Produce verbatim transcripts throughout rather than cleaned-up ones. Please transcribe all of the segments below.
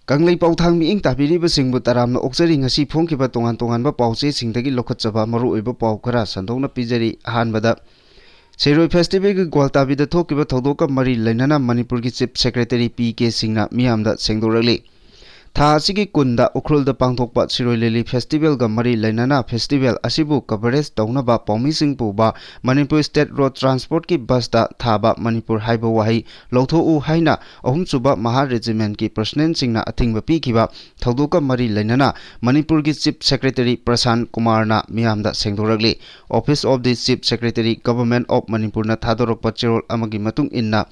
ꯀꯪꯂꯩꯄꯥꯎ ꯊꯥꯡ ꯃꯤꯠꯌꯦꯡ ꯇꯥꯕꯤꯔꯤꯕꯁꯤꯡꯕꯨ ꯇꯔꯥꯝꯅ ꯑꯣꯛꯆꯔꯤ꯫ ꯉꯁꯤ ꯐꯣꯡꯈꯤꯕ ꯇꯣꯉꯥꯟ ꯇꯣꯉꯥꯟꯕ ꯄꯥꯎꯆꯦꯁꯤꯡꯗꯒꯤ ꯂꯧꯈꯠꯆꯕ ꯃꯔꯨꯑꯣꯏꯕ ꯄꯥꯎ ꯈꯔ ꯁꯟꯗꯣꯛꯅ ꯄꯤꯖꯔꯤ꯫ ꯑꯍꯥꯟꯕꯗ, ꯁꯤꯔꯣꯏ ꯐꯦꯁꯇꯤꯚꯦꯜꯒꯤ ꯒ꯭ꯋꯥꯜꯇꯥꯕꯤꯗ ꯊꯣꯛꯈꯤꯕ ꯊꯧꯗꯣꯛꯀ ꯃꯔꯤ ꯂꯩꯅꯅ ꯃꯅꯤꯄꯨꯔꯒꯤ ꯆꯤꯐ ꯁꯦꯀ꯭ꯔꯦꯇꯔꯤ ꯄꯤ ꯀꯦ ꯁꯤꯡꯅ ꯃꯤꯌꯥꯝꯗ ꯁꯦꯡꯗꯣꯔꯛꯂꯤ꯫ ꯊꯥ ꯑꯁꯤꯒꯤ ꯀꯨꯟꯗ ꯎꯈ꯭ꯔꯨꯜꯗ ꯄꯥꯡꯊꯣꯛꯄ ꯁꯤꯔꯣꯏ ꯂꯤꯂꯤ ꯐꯦꯁꯇꯤꯚꯦꯜꯒ ꯃꯔꯤ ꯂꯩꯅꯅ ꯐꯦꯁꯇꯤꯚꯦꯜ ꯑꯁꯤꯕꯨ ꯀꯚꯔꯦꯖ ꯇꯧꯅꯕ ꯄꯥꯎꯃꯤꯁꯤꯡ ꯄꯨꯕ ꯃꯅꯤꯄꯨꯔ ꯁ꯭ꯇꯦꯠ ꯔꯣꯗ ꯇ꯭ꯔꯥꯟꯁꯄꯣꯔꯠꯀꯤ ꯕꯁꯇ ꯊꯥꯕ ꯃꯅꯤꯄꯨꯔ ꯍꯥꯏꯕ ꯋꯥꯍꯩ ꯂꯧꯊꯣꯛꯎ ꯍꯥꯏꯅ ꯑꯍꯨꯝꯁꯨꯕ ꯃꯍꯥ ꯔꯦꯖꯤꯃꯦꯟꯠꯀꯤ ꯄꯔꯁꯅꯦꯜꯁꯤꯡꯅ ꯑꯊꯤꯡꯕ ꯄꯤꯈꯤꯕ ꯊꯧꯗꯣꯛꯀ ꯃꯔꯤ ꯂꯩꯅꯅ ꯃꯅꯤꯄꯨꯔꯒꯤ ꯆꯤꯐ ꯁꯦꯀ꯭ꯔꯦꯇꯔꯤ ꯄ꯭ꯔꯁꯥꯟ ꯀꯨꯃꯥꯔꯅ ꯃꯤꯌꯥꯝꯗ ꯁꯦꯡꯗꯣꯔꯛꯂꯤ꯫ Office of the Chief Secretary, Government of ꯃꯅꯤꯄꯨꯔꯅ ꯊꯥꯗꯣꯔꯛꯄ ꯆꯦꯔꯣꯜ ꯑꯃꯒꯤ ꯃꯇꯨꯡ ꯏꯟꯅ,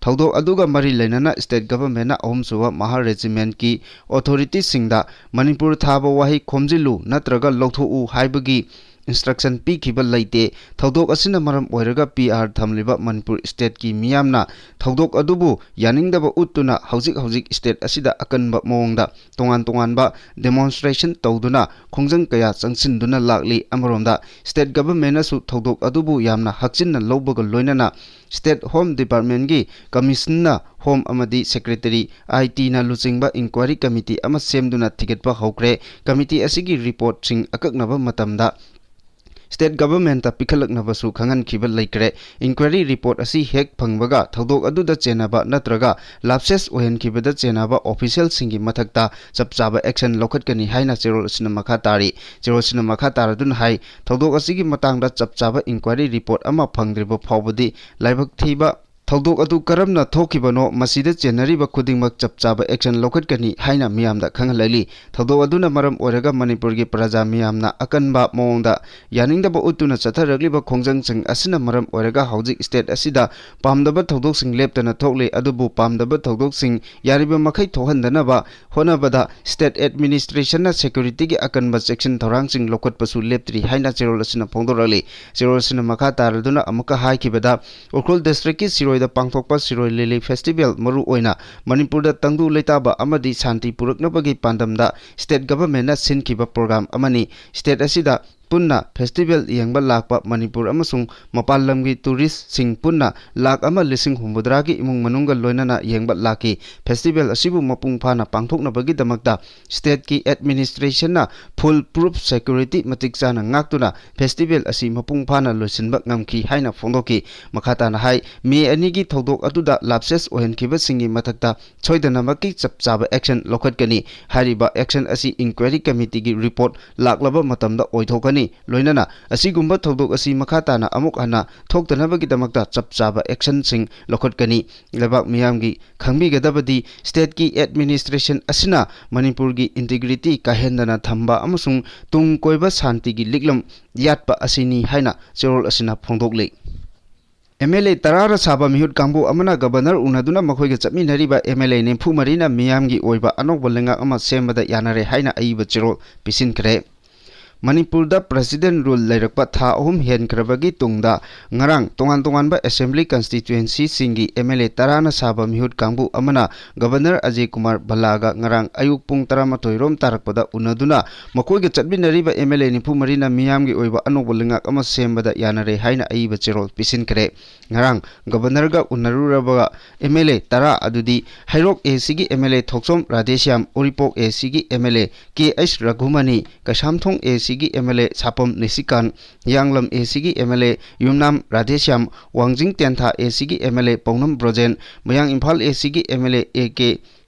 ꯊꯧꯗꯣꯛ ꯑꯗꯨꯒ ꯃꯔꯤ ꯂꯩꯅꯅ ꯁ꯭ꯇꯦꯠ ꯒꯚꯔꯟꯃꯦꯟꯠꯅ ꯑꯍꯨꯝꯁꯨꯕ ꯃꯍꯥ ꯔꯦꯖꯤꯃꯦꯟꯠꯀꯤ ꯑꯣꯊꯣꯔꯤꯇꯤꯁꯤꯡꯗ ꯃꯅꯤꯄꯨꯔ ꯊꯥꯕ ꯋꯥꯍꯩ ꯈꯣꯝꯖꯤꯜꯂꯨ ꯅꯠꯇ꯭ꯔꯒ ꯂꯧꯊꯣꯛꯎ ꯍꯥꯏꯕꯒꯤ ꯏꯟꯁꯇ꯭ꯔꯛꯁꯟ ꯄꯤꯈꯤꯕ ꯂꯩꯇꯦ꯫ ꯊꯧꯗꯣꯛ ꯑꯁꯤꯅ ꯃꯔꯝ ꯑꯣꯏꯔꯒ ꯄꯤ ꯑꯥꯔ ꯊꯝꯂꯤꯕ ꯃꯅꯤꯄꯨꯔ ꯁ꯭ꯇꯦꯠꯀꯤ ꯃꯤꯌꯥꯝꯅ ꯊꯧꯗꯣꯛ ꯑꯗꯨꯕꯨ ꯌꯥꯅꯤꯡꯗꯕ ꯎꯠꯇꯨꯅ ꯍꯧꯖꯤꯛ ꯍꯧꯖꯤꯛ ꯁ꯭ꯇꯦꯠ ꯑꯁꯤꯗ ꯑꯀꯟꯕ ꯃꯑꯣꯡꯗ ꯇꯣꯉꯥꯟ ꯇꯣꯉꯥꯟꯕ ꯗꯦꯃꯣꯟꯁꯇ꯭ꯔꯦꯁꯟ ꯇꯧꯗꯨꯅ ꯈꯣꯡꯖꯪ ꯀꯌꯥ ꯆꯪꯁꯤꯟꯗꯨꯅ ꯂꯥꯛꯂꯤ꯫ ꯑꯃꯔꯣꯝꯗ, ꯁ꯭ꯇꯦꯠ ꯒꯚꯔꯟꯃꯦꯟꯠꯅꯁꯨ ꯊꯧꯗꯣꯛ ꯑꯗꯨꯕꯨ ꯌꯥꯝꯅ ꯍꯛꯆꯤꯟꯅ ꯂꯧꯕꯒ ꯂꯣꯏꯅꯅ ꯁ꯭ꯇꯦꯠ ꯍꯣꯝ ꯗꯤꯄꯥꯔꯠꯃꯦꯟꯠꯀꯤ ꯀꯃꯤꯁꯅꯔ ꯍꯣꯝ ꯑꯃꯗꯤ ꯁꯦꯀ꯭ꯔꯦꯇꯔꯤ ꯑꯥꯏ ꯇꯤꯅ ꯂꯨꯆꯤꯡꯕ ꯏꯟꯀ꯭ꯋꯥꯏꯔꯤ ꯀꯃꯤꯇꯤ ꯑꯃ ꯁꯦꯝꯗꯨꯅ ꯊꯤꯒꯠꯄ ꯍꯧꯈ꯭ꯔꯦ꯫ ꯀꯃꯤꯇꯤ ꯑꯁꯤꯒꯤ ꯔꯤꯄꯣꯔꯠꯁꯤꯡ ꯑꯀꯛꯅꯕ ꯃꯇꯝꯗ ꯁ꯭ꯇꯦꯠ ꯒꯚꯔꯟꯃꯦꯟꯠꯇ ꯄꯤꯈꯠꯂꯛꯅꯕꯁꯨ ꯈꯪꯍꯟꯈꯤꯕ ꯂꯩꯈ꯭ꯔꯦ꯫ ꯏꯟꯀ꯭ꯋꯥꯏꯔꯤ ꯔꯤꯄꯣꯔꯠ ꯑꯁꯤ ꯍꯦꯛ ꯐꯪꯕꯒ ꯊꯧꯗꯣꯛ ꯑꯗꯨꯗ ꯆꯦꯟꯅꯕ ꯅꯠꯇ꯭ꯔꯒ ꯂꯥꯞꯁꯦꯁ ꯑꯣꯏꯍꯟꯈꯤꯕꯗ ꯆꯦꯟꯅꯕ ꯑꯣꯐꯤꯁꯤꯌꯦꯜꯁꯤꯡꯒꯤ ꯃꯊꯛꯇ ꯆꯞ ꯆꯥꯕ ꯑꯦꯛꯁꯟ ꯂꯧꯈꯠꯀꯅꯤ ꯍꯥꯏꯅ ꯆꯦꯔꯣꯜ ꯑꯁꯤꯅ ꯃꯈꯥ ꯇꯥꯔꯤ꯫ ꯆꯦꯔꯣꯜ ꯑꯁꯤꯅ ꯃꯈꯥ ꯇꯥꯔꯗꯨꯅ ꯍꯥꯏ, ꯊꯧꯗꯣꯛ ꯑꯁꯤꯒꯤ ꯃꯇꯥꯡꯗ ꯆꯞ ꯆꯥꯕ ꯏꯟꯀ꯭ꯋꯥꯏꯔꯤ ꯔꯤꯄꯣꯔꯠ ꯑꯃ ꯐꯪꯗ꯭ꯔꯤꯕ ꯐꯥꯎꯕꯗꯤ ꯂꯥꯏꯕꯛ ꯊꯤꯕ ꯊꯧꯗꯣꯛ ꯑꯗꯨ ꯀꯔꯝꯅ ꯊꯣꯛꯈꯤꯕꯅꯣ, ꯃꯁꯤꯗ ꯆꯦꯟꯅꯔꯤꯕ ꯈꯨꯗꯤꯡꯃꯛ ꯆꯞ ꯆꯥꯕ ꯑꯦꯛꯁꯟ ꯂꯧꯈꯠꯀꯅꯤ ꯍꯥꯏꯅ ꯃꯤꯌꯥꯝꯗ ꯈꯪꯍꯜꯂꯛꯂꯤ꯫ ꯊꯧꯗꯣꯛ ꯑꯗꯨꯅ ꯃꯔꯝ ꯑꯣꯏꯔꯒ ꯃꯅꯤꯄꯨꯔꯒꯤ ꯄ꯭ꯔꯖꯥ ꯃꯤꯌꯥꯝꯅ ꯑꯀꯟꯕ ꯃꯑꯣꯡꯗ ꯌꯥꯅꯤꯡꯗꯕ ꯎꯠꯇꯨꯅ ꯆꯠꯊꯔꯛꯂꯤꯕ ꯈꯣꯡꯖꯪꯁꯤꯡ ꯑꯁꯤꯅ ꯃꯔꯝ ꯑꯣꯏꯔꯒ ꯍꯧꯖꯤꯛ ꯁ꯭ꯇꯦꯠ ꯑꯁꯤꯗ ꯄꯥꯝꯗꯕ ꯊꯧꯗꯣꯛꯁꯤꯡ ꯂꯦꯞꯇꯅ ꯊꯣꯛꯂꯤ꯫ ꯑꯗꯨꯕꯨ ꯄꯥꯝꯗꯕ ꯊꯧꯗꯣꯛꯁꯤꯡ ꯌꯥꯔꯤꯕ ꯃꯈꯩ ꯊꯣꯛꯍꯟꯗꯅꯕ ꯍꯣꯠꯅꯕꯗ ꯁ꯭ꯇꯦꯠ ꯑꯦꯗꯃꯤꯅꯤꯁꯇ꯭ꯔꯦꯁꯟꯅ ꯁꯦꯀ꯭ꯌꯨꯔꯤꯇꯤꯒꯤ ꯑꯀꯟꯕ ꯆꯦꯛꯁꯤꯟ ꯊꯧꯔꯥꯡꯁꯤꯡ ꯂꯧꯈꯠꯄꯁꯨ ꯂꯦꯞꯇ꯭ꯔꯤ ꯍꯥꯏꯅ ꯆꯦꯔꯣꯜ ꯑꯁꯤꯅ ꯐꯣꯡꯗꯣꯔꯛꯂꯤ꯫ ꯆꯦꯔꯣꯜ ꯑꯁꯤꯅ ꯃꯈꯥ ꯇꯥꯔꯗꯨꯅ ꯑꯃꯨꯛꯀ ꯍꯥꯏꯈꯤꯕꯗ, ꯎꯈ꯭ꯔꯨꯜ ꯗꯤꯁꯇ꯭ꯔꯤꯛꯀꯤ ꯁꯤꯔꯣꯏꯗ ꯄꯥꯡꯊꯣꯛꯄ ꯁꯤꯔꯣꯏ ꯂꯤꯂꯤ ꯐꯦꯁꯇꯤꯚꯦꯜ ꯃꯔꯨꯑꯣꯏꯅ ꯃꯅꯤꯄꯨꯔꯗ ꯇꯪꯗꯨ ꯂꯩꯇꯥꯕ ꯑꯃꯗꯤ ꯁꯥꯟꯇꯤ ꯄꯨꯔꯛꯅꯕꯒꯤ ꯄꯥꯟꯗꯝꯗ ꯁ꯭ꯇꯦꯠ ꯒꯚꯔꯟꯃꯦꯟꯠꯅ ꯁꯤꯟꯈꯤꯕ ꯄ꯭ꯔꯣꯒ꯭ꯔꯥꯝ ꯑꯃꯅꯤ꯫ ꯁ꯭ꯇꯦꯠ ꯑꯁꯤꯗ ꯄꯨꯟꯅ ꯐꯦꯁꯇꯤꯚꯦꯜ ꯌꯦꯡꯕ ꯂꯥꯛꯄ ꯃꯅꯤꯄꯨꯔ ꯑꯃꯁꯨꯡ ꯃꯄꯥꯟ ꯂꯝꯒꯤ ꯇꯨꯔꯤꯁꯁꯤꯡ ꯄꯨꯟꯅ ꯂꯥꯈ ꯑꯃ ꯂꯤꯁꯤꯡ ꯍꯨꯝꯐꯨꯇꯔꯥꯒꯤ ꯏꯃꯨꯡ ꯃꯅꯨꯡꯒ ꯂꯣꯏꯅꯅ ꯌꯦꯡꯕ ꯂꯥꯛꯈꯤ꯫ ꯐꯦꯁꯇꯤꯚꯦꯜ ꯑꯁꯤꯕꯨ ꯃꯄꯨꯡ ꯐꯥꯅ ꯄꯥꯡꯊꯣꯛꯅꯕꯒꯤꯗꯃꯛꯇ ꯁ꯭ꯇꯦꯠꯀꯤ ꯑꯦꯗꯃꯤꯅꯤꯁꯇ꯭ꯔꯦꯁꯟꯅ ꯐꯨꯜ ꯄ꯭ꯔꯨꯐ ꯁꯦꯀ꯭ꯌꯨꯔꯤꯇꯤ ꯃꯇꯤꯛ ꯆꯥꯅ ꯉꯥꯛꯇꯨꯅ ꯐꯦꯁꯇꯤꯚꯦꯜ ꯑꯁꯤ ꯃꯄꯨꯡ ꯐꯥꯅ ꯂꯣꯏꯁꯤꯟꯕ ꯉꯝꯈꯤ ꯍꯥꯏꯅ ꯐꯣꯡꯗꯣꯛꯈꯤ꯫ ꯃꯈꯥ ꯇꯥꯅ ꯍꯥꯏ, ꯃꯦ ꯑꯅꯤꯒꯤ ꯊꯧꯗꯣꯛ ꯑꯗꯨꯗ ꯂꯥꯞꯁꯦꯁ ꯑꯣꯏꯍꯟꯈꯤꯕꯁꯤꯡꯒꯤ ꯃꯊꯛꯇ ꯁꯣꯏꯗꯅꯃꯛꯀꯤ ꯆꯞ ꯆꯥꯕ ꯑꯦꯛꯁꯟ ꯂꯧꯈꯠꯀꯅꯤ꯫ ꯍꯥꯏꯔꯤꯕ ꯑꯦꯛꯁꯟ ꯑꯁꯤ ꯏꯟꯀ꯭ꯋꯥꯏꯔꯤ ꯀꯃꯤꯇꯤꯒꯤ ꯔꯤꯄꯣꯔꯠ ꯂꯥꯛꯂꯕ ꯃꯇꯝꯗ ꯑꯣꯏꯊꯣꯛꯀꯅꯤ꯫ ꯂꯣꯏꯅꯅ ꯑꯁꯤꯒꯨꯝꯕ ꯊꯧꯗꯣꯛ ꯑꯁꯤ ꯃꯈꯥ ꯇꯥꯅ ꯑꯃꯨꯛ ꯍꯟꯅ ꯊꯣꯛꯇꯅꯕꯒꯤꯗꯃꯛꯇ ꯆꯞ ꯆꯥꯕ ꯑꯦꯛꯁꯟꯁꯤꯡ ꯂꯧꯈꯠꯀꯅꯤ꯫ ꯂꯩꯕꯥꯛ ꯃꯤꯌꯥꯝꯒꯤ ꯈꯪꯕꯤꯒꯗꯕꯗꯤ ꯁ꯭ꯇꯦꯠꯀꯤ ꯑꯦꯗꯃꯤꯅꯤꯁꯇ꯭ꯔꯦꯁꯟ ꯑꯁꯤꯅ ꯃꯅꯤꯄꯨꯔꯒꯤ ꯏꯟꯇꯤꯒ꯭ꯔꯤꯇꯤ ꯀꯥꯏꯍꯟꯗꯅ ꯊꯝꯕ ꯑꯃꯁꯨꯡ ꯇꯨꯡ ꯀꯣꯏꯕ ꯁꯥꯟꯇꯤꯒꯤ ꯂꯤꯛꯂꯝ ꯌꯥꯠꯄ ꯑꯁꯤꯅꯤ ꯍꯥꯏꯅ ꯆꯦꯔꯣꯜ ꯑꯁꯤꯅ ꯐꯣꯡꯗꯣꯛꯂꯤ꯫ ꯑꯦꯝ ꯑꯦꯜ ꯑꯦ ꯇꯔꯥꯅ ꯁꯥꯕ ꯃꯤꯍꯨꯠ ꯀꯥꯡꯕꯨ ꯑꯃꯅ ꯒꯕꯔꯅꯔ ꯎꯅꯗꯨꯅ ꯃꯈꯣꯏꯒ ꯆꯠꯃꯤꯟꯅꯔꯤꯕ ꯑꯦꯝ ꯑꯦꯜ ꯑꯦ ꯅꯤꯐꯨ ꯃꯔꯤꯅ ꯃꯤꯌꯥꯝꯒꯤ ꯑꯣꯏꯕ ꯑꯅꯧꯕ ꯂꯩꯉꯥꯛ ꯑꯃ ꯁꯦꯝꯕꯗ ꯌꯥꯅꯔꯦ ꯍꯥꯏꯅ ꯑꯏꯕ ꯆꯦꯔꯣꯜ ꯄꯤꯁꯤꯟꯈ꯭ꯔꯦ꯫ ꯃꯅꯤꯄꯨꯔꯗ ꯄ꯭ꯔꯦꯁꯤꯗꯦꯟ ꯔꯨꯜ ꯂꯩꯔꯛꯄ ꯊꯥ ꯑꯍꯨꯝ ꯍꯦꯟꯈ꯭ꯔꯕꯒꯤ ꯇꯨꯡꯗ ꯉꯔꯥꯡ ꯇꯣꯉꯥꯟ ꯇꯣꯉꯥꯟꯕ ꯑꯦꯁꯦꯝꯕ꯭ꯂꯤ ꯀꯟꯁꯇꯤꯇ꯭ꯋꯦꯟꯁꯤꯁꯤꯡꯒꯤ ꯑꯦꯝ ꯑꯦꯜ ꯑꯦ ꯇꯔꯥꯅ ꯁꯥꯕ ꯃꯤꯍꯨꯠ ꯀꯥꯡꯕꯨ ꯑꯃꯅ ꯒꯕꯔꯅꯔ ꯑꯖꯌ ꯀꯨꯃꯥꯔ ꯚꯜꯂꯥꯒ ꯉꯔꯥꯡ ꯑꯌꯨꯛ ꯄꯨꯡ ꯇꯔꯥꯃꯥꯊꯣꯏ ꯔꯣꯝ ꯇꯥꯔꯛꯄꯗ ꯎꯅꯗꯨꯅ ꯃꯈꯣꯏꯒ ꯆꯠꯃꯤꯟꯅꯔꯤꯕ ꯑꯦꯝ ꯑꯦꯜ ꯑꯦ ꯅꯤꯐꯨ ꯃꯔꯤꯅ ꯃꯤꯌꯥꯝꯒꯤ ꯑꯣꯏꯕ ꯑꯅꯧꯕ ꯂꯩꯉꯥꯛ ꯑꯃ ꯁꯦꯝꯕꯗ ꯌꯥꯅꯔꯦ ꯍꯥꯏꯅ ꯑꯏꯕ ꯆꯦꯔꯣꯜ ꯄꯤꯁꯤꯟꯈ꯭ꯔꯦ꯫ ꯉꯔꯥꯡ ꯒꯕꯔꯅꯔꯒ ꯎꯅꯔꯨꯔꯕ ꯑꯦꯝ ꯑꯦꯜ ꯑꯦ ꯇꯔꯥ ꯑꯗꯨꯗꯤ ꯍꯩꯔꯣꯛ ꯑꯦ ꯁꯤꯒꯤ M L A Thokchom Radheshyam, Uripok A ꯁꯤꯒꯤ M L A K H Raghumani, Keishamthong A ꯁꯤꯒꯤ M L A Sapam Nishikant, Hiyanglam A ꯁꯤꯒꯤ M L A Yumnam Radheshyam, Wangjing Tentha ꯑꯦ ꯁꯤꯒꯤ ꯑꯦꯝ ꯑꯦꯜ ꯑꯦ ꯄꯧꯅꯝ ꯕ꯭ꯔꯣꯖꯦꯟ, ꯃꯌꯥꯡ ꯏꯝꯐꯥꯜ ꯑꯦ ꯁꯤꯒꯤ M L A A K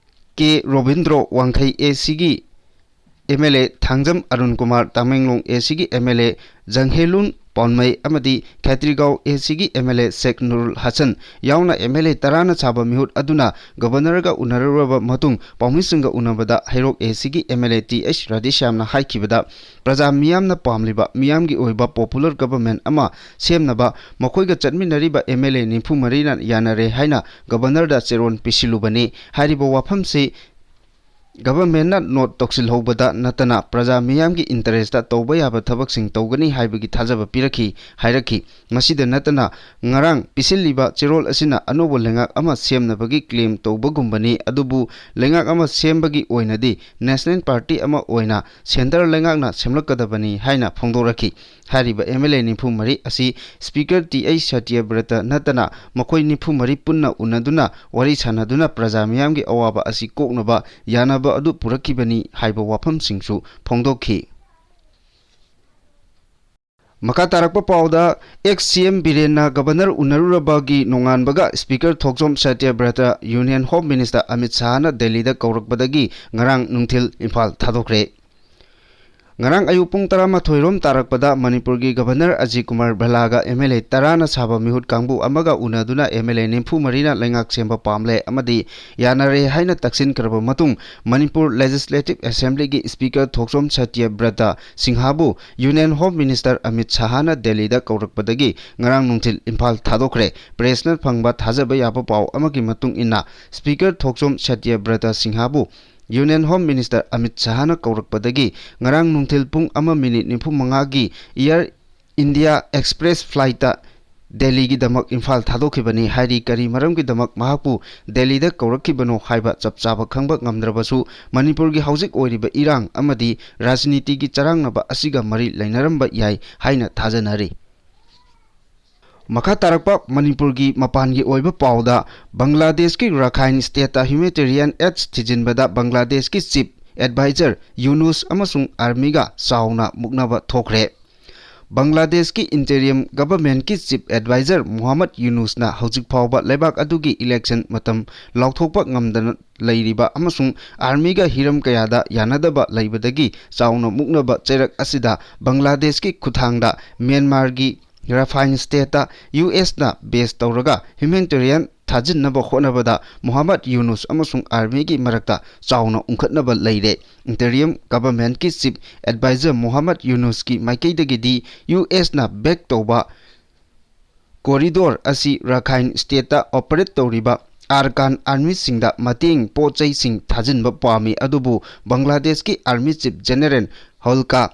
K Robindro, Wangkhei A ꯁꯤꯒꯤ M L A Thangjam Arun Kumar, Tamenglong A ꯁꯤꯒꯤ M L ꯑꯦ ꯖꯪꯍꯦꯂꯨꯟ ꯄꯥꯎꯟꯃꯩ ꯑꯃꯗꯤ ꯈꯦꯇ꯭ꯔꯤꯒꯥꯎ ꯑꯦ ꯁꯤꯒꯤ ꯑꯦꯝ ꯑꯦꯜ ꯑꯦ ꯁꯦꯈ ꯅꯨꯔꯨꯜ ꯍꯁꯟ ꯌꯥꯎꯅ ꯑꯦꯝ ꯑꯦꯜ ꯑꯦ ꯇꯔꯥꯅ ꯁꯥꯕ ꯃꯤꯍꯨꯠ ꯑꯗꯨꯅ ꯒꯕꯔꯅꯔꯒ ꯎꯅꯔꯨꯔꯕ ꯃꯇꯨꯡ ꯄꯥꯎꯃꯤꯁꯤꯡꯒ ꯎꯅꯕꯗ ꯍꯩꯔꯣꯛ ꯑꯦ ꯁꯤꯒꯤ M L A T H ꯔꯥꯙꯦꯁ꯭ꯌꯥꯝꯅ ꯍꯥꯏꯈꯤꯕꯗ, ꯄ꯭ꯔꯖꯥ ꯃꯤꯌꯥꯝꯅ ꯄꯥꯝꯂꯤꯕ ꯃꯤꯌꯥꯝꯒꯤ ꯑꯣꯏꯕ ꯄꯣꯄꯨꯂꯔ ꯒꯕꯔꯃꯦꯟ ꯑꯃ ꯁꯦꯝꯅꯕ ꯃꯈꯣꯏꯒ ꯆꯠꯃꯤꯟꯅꯔꯤꯕ ꯑꯦꯝ ꯑꯦꯜ ꯑꯦ ꯅꯤꯐꯨ ꯃꯔꯤꯅ ꯌꯥꯅꯔꯦ ꯍꯥꯏꯅ ꯒꯕꯔꯅꯔꯗ ꯆꯦꯔꯣꯜ ꯄꯤꯁꯤꯜꯂꯨꯕꯅꯤ꯫ ꯍꯥꯏꯔꯤꯕ ꯋꯥꯐꯝꯁꯤ ꯒꯚꯔꯟꯃꯦꯟꯠꯅ ꯅꯣꯠ ꯇꯧꯁꯤꯜꯍꯧꯕꯗ ꯅꯠꯇꯅ ꯄ꯭ꯔꯖꯥ ꯃꯤꯌꯥꯝꯒꯤ ꯏꯟꯇꯔꯦꯁꯇ ꯇꯧꯕ ꯌꯥꯕ ꯊꯕꯛꯁꯤꯡ ꯇꯧꯒꯅꯤ ꯍꯥꯏꯕꯒꯤ ꯊꯥꯖꯕ ꯄꯤꯔꯛꯈꯤ, ꯍꯥꯏꯔꯛꯈꯤ꯫ ꯃꯁꯤꯗ ꯅꯠꯇꯅ ꯉꯔꯥꯡ ꯄꯤꯁꯤꯜꯂꯤꯕ ꯆꯦꯔꯣꯜ ꯑꯁꯤꯅ ꯑꯅꯧꯕ ꯂꯩꯉꯥꯛ ꯑꯃ ꯁꯦꯝꯅꯕꯒꯤ ꯀ꯭ꯂꯦꯝ ꯇꯧꯕꯒꯨꯝꯕꯅꯤ, ꯑꯗꯨꯕꯨ ꯂꯩꯉꯥꯛ ꯑꯃ ꯁꯦꯝꯕꯒꯤ ꯑꯣꯏꯅꯗꯤ ꯅꯦꯁꯅꯦꯜ ꯄꯥꯔꯇꯤ ꯑꯃ ꯑꯣꯏꯅ ꯁꯦꯟꯇꯔ ꯂꯩꯉꯥꯛꯅ ꯁꯦꯝꯂꯛꯀꯗꯕꯅꯤ ꯍꯥꯏꯅ ꯐꯣꯡꯗꯣꯔꯛꯈꯤ꯫ ꯍꯥꯏꯔꯤꯕ ꯑꯦꯝ ꯑꯦꯜ ꯑꯦ ꯅꯤꯐꯨ ꯃꯔꯤ ꯑꯁꯤ ꯁ꯭ꯄꯤꯀꯔ ꯇꯤ ꯑꯩꯆ ꯁꯇ꯭ꯌꯕ꯭ꯔꯇ ꯅꯠꯇꯅ ꯃꯈꯣꯏ ꯅꯤꯐꯨ ꯃꯔꯤ ꯄꯨꯟꯅ ꯎꯅꯗꯨꯅ ꯋꯥꯔꯤ ꯁꯥꯟꯅꯗꯨꯅ ꯄ꯭ꯔꯖꯥ ꯃꯤꯌꯥꯝꯒꯤ ꯑꯋꯥꯕ ꯑꯁꯤ ꯀꯣꯛꯅꯕ ꯌꯥꯅꯕ ꯑꯗꯨ ꯄꯨꯔꯛꯈꯤꯕꯅꯤ ꯍꯥꯏꯕ ꯋꯥꯐꯝꯁꯤꯡꯁꯨ ꯐꯣꯡꯗꯣꯛꯈꯤ꯫ ꯃꯈꯥ ꯇꯥꯔꯛꯄ ꯄꯥꯎꯗ, ꯑꯦꯛꯁ ꯁꯤ ꯑꯦꯝ ꯕꯤꯔꯦꯟꯅ ꯒꯕꯔꯅꯔ ꯎꯅꯔꯨꯔꯕꯒꯤ ꯅꯣꯡꯉꯥꯟꯕꯒ ꯁ꯭ꯄꯤꯀꯔ ꯊꯣꯛꯆꯣꯝ ꯁꯇ꯭ꯌꯕ꯭ꯔꯇ ꯌꯨꯅꯤꯌꯟ ꯍꯣꯝ ꯃꯤꯅꯤꯁꯇꯔ ꯑꯃꯤꯠ ꯁꯥꯍꯅ ꯗꯦꯜꯂꯤꯗ ꯀꯧꯔꯛꯄꯗꯒꯤ ꯉꯔꯥꯡ ꯅꯨꯡꯊꯤꯜ ꯏꯝꯐꯥꯜ ꯊꯥꯗꯣꯛꯈ꯭ꯔꯦ꯫ ꯉꯔꯥꯡ ꯑꯌꯨꯛ ꯄꯨꯡ ꯇꯔꯥꯃꯥꯊꯣꯏ ꯔꯣꯝ ꯇꯥꯔꯛꯄꯗ ꯃꯅꯤꯄꯨꯔꯒꯤ ꯒꯕꯔꯅꯔ ꯑꯖꯤꯠ ꯀꯨꯃꯥꯔ ꯚꯜꯂꯥꯒ ꯑꯦꯝ ꯑꯦꯜ ꯑꯦ ꯇꯔꯥꯅ ꯁꯥꯕ ꯃꯤꯍꯨꯠ ꯀꯥꯡꯕꯨ ꯑꯃꯒ ꯎꯅꯗꯨꯅ ꯑꯦꯝ ꯑꯦꯜ ꯑꯦ ꯅꯤꯐꯨ ꯃꯔꯤꯅ ꯂꯩꯉꯥꯛ ꯁꯦꯝꯕ ꯄꯥꯝꯂꯦ ꯑꯃꯗꯤ ꯌꯥꯅꯔꯦ ꯍꯥꯏꯅ ꯇꯛꯁꯤꯟꯈ꯭ꯔꯕ ꯃꯇꯨꯡ, ꯃꯅꯤꯄꯨꯔ ꯂꯦꯖꯤꯁꯂꯦꯇꯤꯚ ꯑꯦꯁꯦꯝꯕ꯭ꯂꯤꯒꯤ ꯁ꯭ꯄꯤꯀꯔ ꯊꯣꯛꯆꯣꯝ ꯁꯇ꯭ꯌꯕ꯭ꯔꯇ ꯁꯤꯡꯍꯕꯨ ꯌꯨꯅꯤꯌꯟ ꯍꯣꯝ ꯃꯤꯅꯤꯁꯇꯔ ꯑꯃꯤꯠ ꯁꯥꯍꯅ ꯗꯦꯜꯂꯤꯗ ꯀꯧꯔꯛꯄꯗꯒꯤ ꯉꯔꯥꯡ ꯅꯨꯡꯊꯤꯜ ꯏꯝꯐꯥꯜ ꯊꯥꯗꯣꯛꯈ꯭ꯔꯦ꯫ ꯄ꯭ꯔꯦꯁꯅ ꯐꯪꯕ ꯊꯥꯖꯕ ꯌꯥꯕ ꯄꯥꯎ ꯑꯃꯒꯤ ꯃꯇꯨꯡ ꯏꯟꯅ, ꯁ꯭ꯄꯤꯀꯔ ꯊꯣꯛꯆꯣꯝ ꯁꯇ꯭ꯌꯕ꯭ꯔꯇ ꯁꯤꯡꯍꯕꯨ ꯌꯨꯅꯤꯌꯟ ꯍꯣꯝ ꯃꯤꯅꯤꯁꯇꯔ ꯑꯃꯤꯠ ꯁꯥꯍꯅ ꯀꯧꯔꯛꯄꯗꯒꯤ ꯉꯔꯥꯡ ꯅꯨꯡꯊꯤꯜ ꯄꯨꯡ ꯑꯃ ꯃꯤꯅꯤꯠ ꯅꯤꯐꯨ ꯃꯉꯥꯒꯤ ꯑꯦꯌꯔ ꯏꯟꯗꯤꯌꯥ ꯑꯦꯛꯁꯄ꯭ꯔꯦꯁ ꯐ꯭ꯂꯥꯏꯠꯇ ꯗꯦꯜꯂꯤꯒꯤꯗꯃꯛ ꯏꯝꯐꯥꯜ ꯊꯥꯗꯣꯛꯈꯤꯕꯅꯤ ꯍꯥꯏꯔꯤ꯫ ꯀꯔꯤ ꯃꯔꯝꯒꯤꯗꯃꯛ ꯃꯍꯥꯛꯄꯨ ꯗꯦꯜꯂꯤꯗ ꯀꯧꯔꯛꯈꯤꯕꯅꯣ ꯍꯥꯏꯕ ꯆꯞ ꯆꯥꯕ ꯈꯪꯕ ꯉꯝꯗ꯭ꯔꯕꯁꯨ, ꯃꯅꯤꯄꯨꯔꯒꯤ ꯍꯧꯖꯤꯛ ꯑꯣꯏꯔꯤꯕ ꯏꯔꯥꯡ ꯑꯃꯗꯤ ꯔꯥꯖꯅꯤꯇꯤꯒꯤ ꯆꯔꯥꯡꯅꯕ ꯑꯁꯤꯒ ꯃꯔꯤ ꯂꯩꯅꯔꯝꯕ ꯌꯥꯏ ꯍꯥꯏꯅ ꯊꯥꯖꯅꯔꯤ꯫ ꯃꯈꯥ ꯇꯥꯔꯛꯄ ꯃꯅꯤꯄꯨꯔꯒꯤ ꯃꯄꯥꯟꯒꯤ ꯑꯣꯏꯕ ꯄꯥꯎꯗ, ꯕꯪꯒ꯭ꯂꯥꯗꯦꯁꯀꯤ ꯔꯥꯈꯥꯏꯟ ꯁ꯭ꯇꯦꯠꯇ ꯍ꯭ꯌꯨꯃꯦꯅꯤꯇꯦꯔꯤꯌꯟ ꯑꯦꯗꯁ ꯊꯤꯖꯤꯟꯕꯗ ꯕꯪꯒ꯭ꯂꯥꯗꯦꯁꯀꯤ ꯆꯤꯐ ꯑꯦꯗꯚꯥꯏꯖꯔ ꯌꯨꯅꯨꯁ ꯑꯃꯁꯨꯡ ꯑꯥꯔꯃꯤꯒ ꯆꯥꯎꯅ ꯃꯨꯛꯅꯕ ꯊꯣꯛꯈ꯭ꯔꯦ꯫ ꯕꯪꯒ꯭ꯂꯥꯗꯦꯁꯀꯤ ꯏꯟꯇꯦꯔꯤꯌꯝ ꯒꯚꯔꯟꯃꯦꯟꯠꯀꯤ ꯆꯤꯐ ꯑꯦꯗꯚꯥꯏꯖꯔ ꯃꯨꯍꯝꯃꯗ ꯌꯨꯅꯨꯁꯅ ꯍꯧꯖꯤꯛ ꯐꯥꯎꯕ ꯂꯩꯕꯥꯛ ꯑꯗꯨꯒꯤ ꯏꯂꯦꯛꯁꯟ ꯃꯇꯝ ꯂꯥꯎꯊꯣꯛꯄ ꯉꯝꯗꯅ ꯂꯩꯔꯤꯕ ꯑꯃꯁꯨꯡ ꯑꯥꯔꯃꯤꯒ ꯍꯤꯔꯝ ꯀꯌꯥꯗ ꯌꯥꯅꯗꯕ ꯂꯩꯕꯗꯒꯤ ꯆꯥꯎꯅ ꯃꯨꯛꯅꯕ ꯆꯩꯔꯛ ꯑꯁꯤꯗ ꯕꯪꯒ꯭ꯂꯥꯗꯦꯁꯀꯤ ꯈꯨꯠꯊꯥꯡꯗ ꯃ꯭ꯌꯥꯟꯃꯥꯔꯒꯤ ꯔꯥꯈꯥꯏꯟ ꯁ꯭ꯇꯦꯠꯇ ꯌꯨ ꯑꯦꯁꯅ ꯕꯦꯖ ꯇꯧꯔꯒ ꯍ꯭ꯌꯨꯃꯦꯅꯤꯇꯦꯔꯤꯌꯟ ꯊꯥꯖꯤꯟꯅꯕ ꯍꯣꯠꯅꯕꯗ ꯃꯨꯍꯝꯃꯗ ꯌꯨꯅꯨꯁ ꯑꯃꯁꯨꯡ ꯑꯥꯔꯃꯤꯒꯤ ꯃꯔꯛꯇ ꯆꯥꯎꯅ ꯎꯪꯈꯠꯅꯕ ꯂꯩꯔꯦ꯫ ꯏꯟꯇꯦꯔꯤꯌꯝ ꯒꯚꯔꯟꯃꯦꯟꯠꯀꯤ ꯆꯤꯐ ꯑꯦꯗꯚꯥꯏꯖꯔ ꯃꯨꯍꯝꯃꯗ ꯌꯨꯅꯨꯁꯀꯤ ꯃꯥꯏꯀꯩꯗꯒꯤꯗꯤ ꯌꯨ ꯑꯦꯁꯅ ꯕꯦꯛ ꯇꯧꯕ ꯀꯣꯔꯤꯗꯣꯔ ꯑꯁꯤ ꯔꯥꯈꯥꯏꯟ ꯁ꯭ꯇꯦꯠꯇ ꯑꯣꯄꯔꯦꯠ ꯇꯧꯔꯤꯕ ꯑꯥꯔꯀꯥꯟ ꯑꯥꯔꯃꯤꯁꯤꯡꯗ ꯃꯇꯦꯡ ꯄꯣꯠ ꯆꯩꯁꯤꯡ ꯊꯥꯖꯤꯟꯕ ꯄꯥꯝꯃꯤ, ꯑꯗꯨꯕꯨ ꯕꯪꯒ꯭ꯂꯥꯗꯦꯁꯀꯤ ꯑꯥꯔꯃꯤ ꯆꯤꯐ ꯖꯦꯅꯦꯔꯦꯜ ꯍꯣꯜꯀꯥ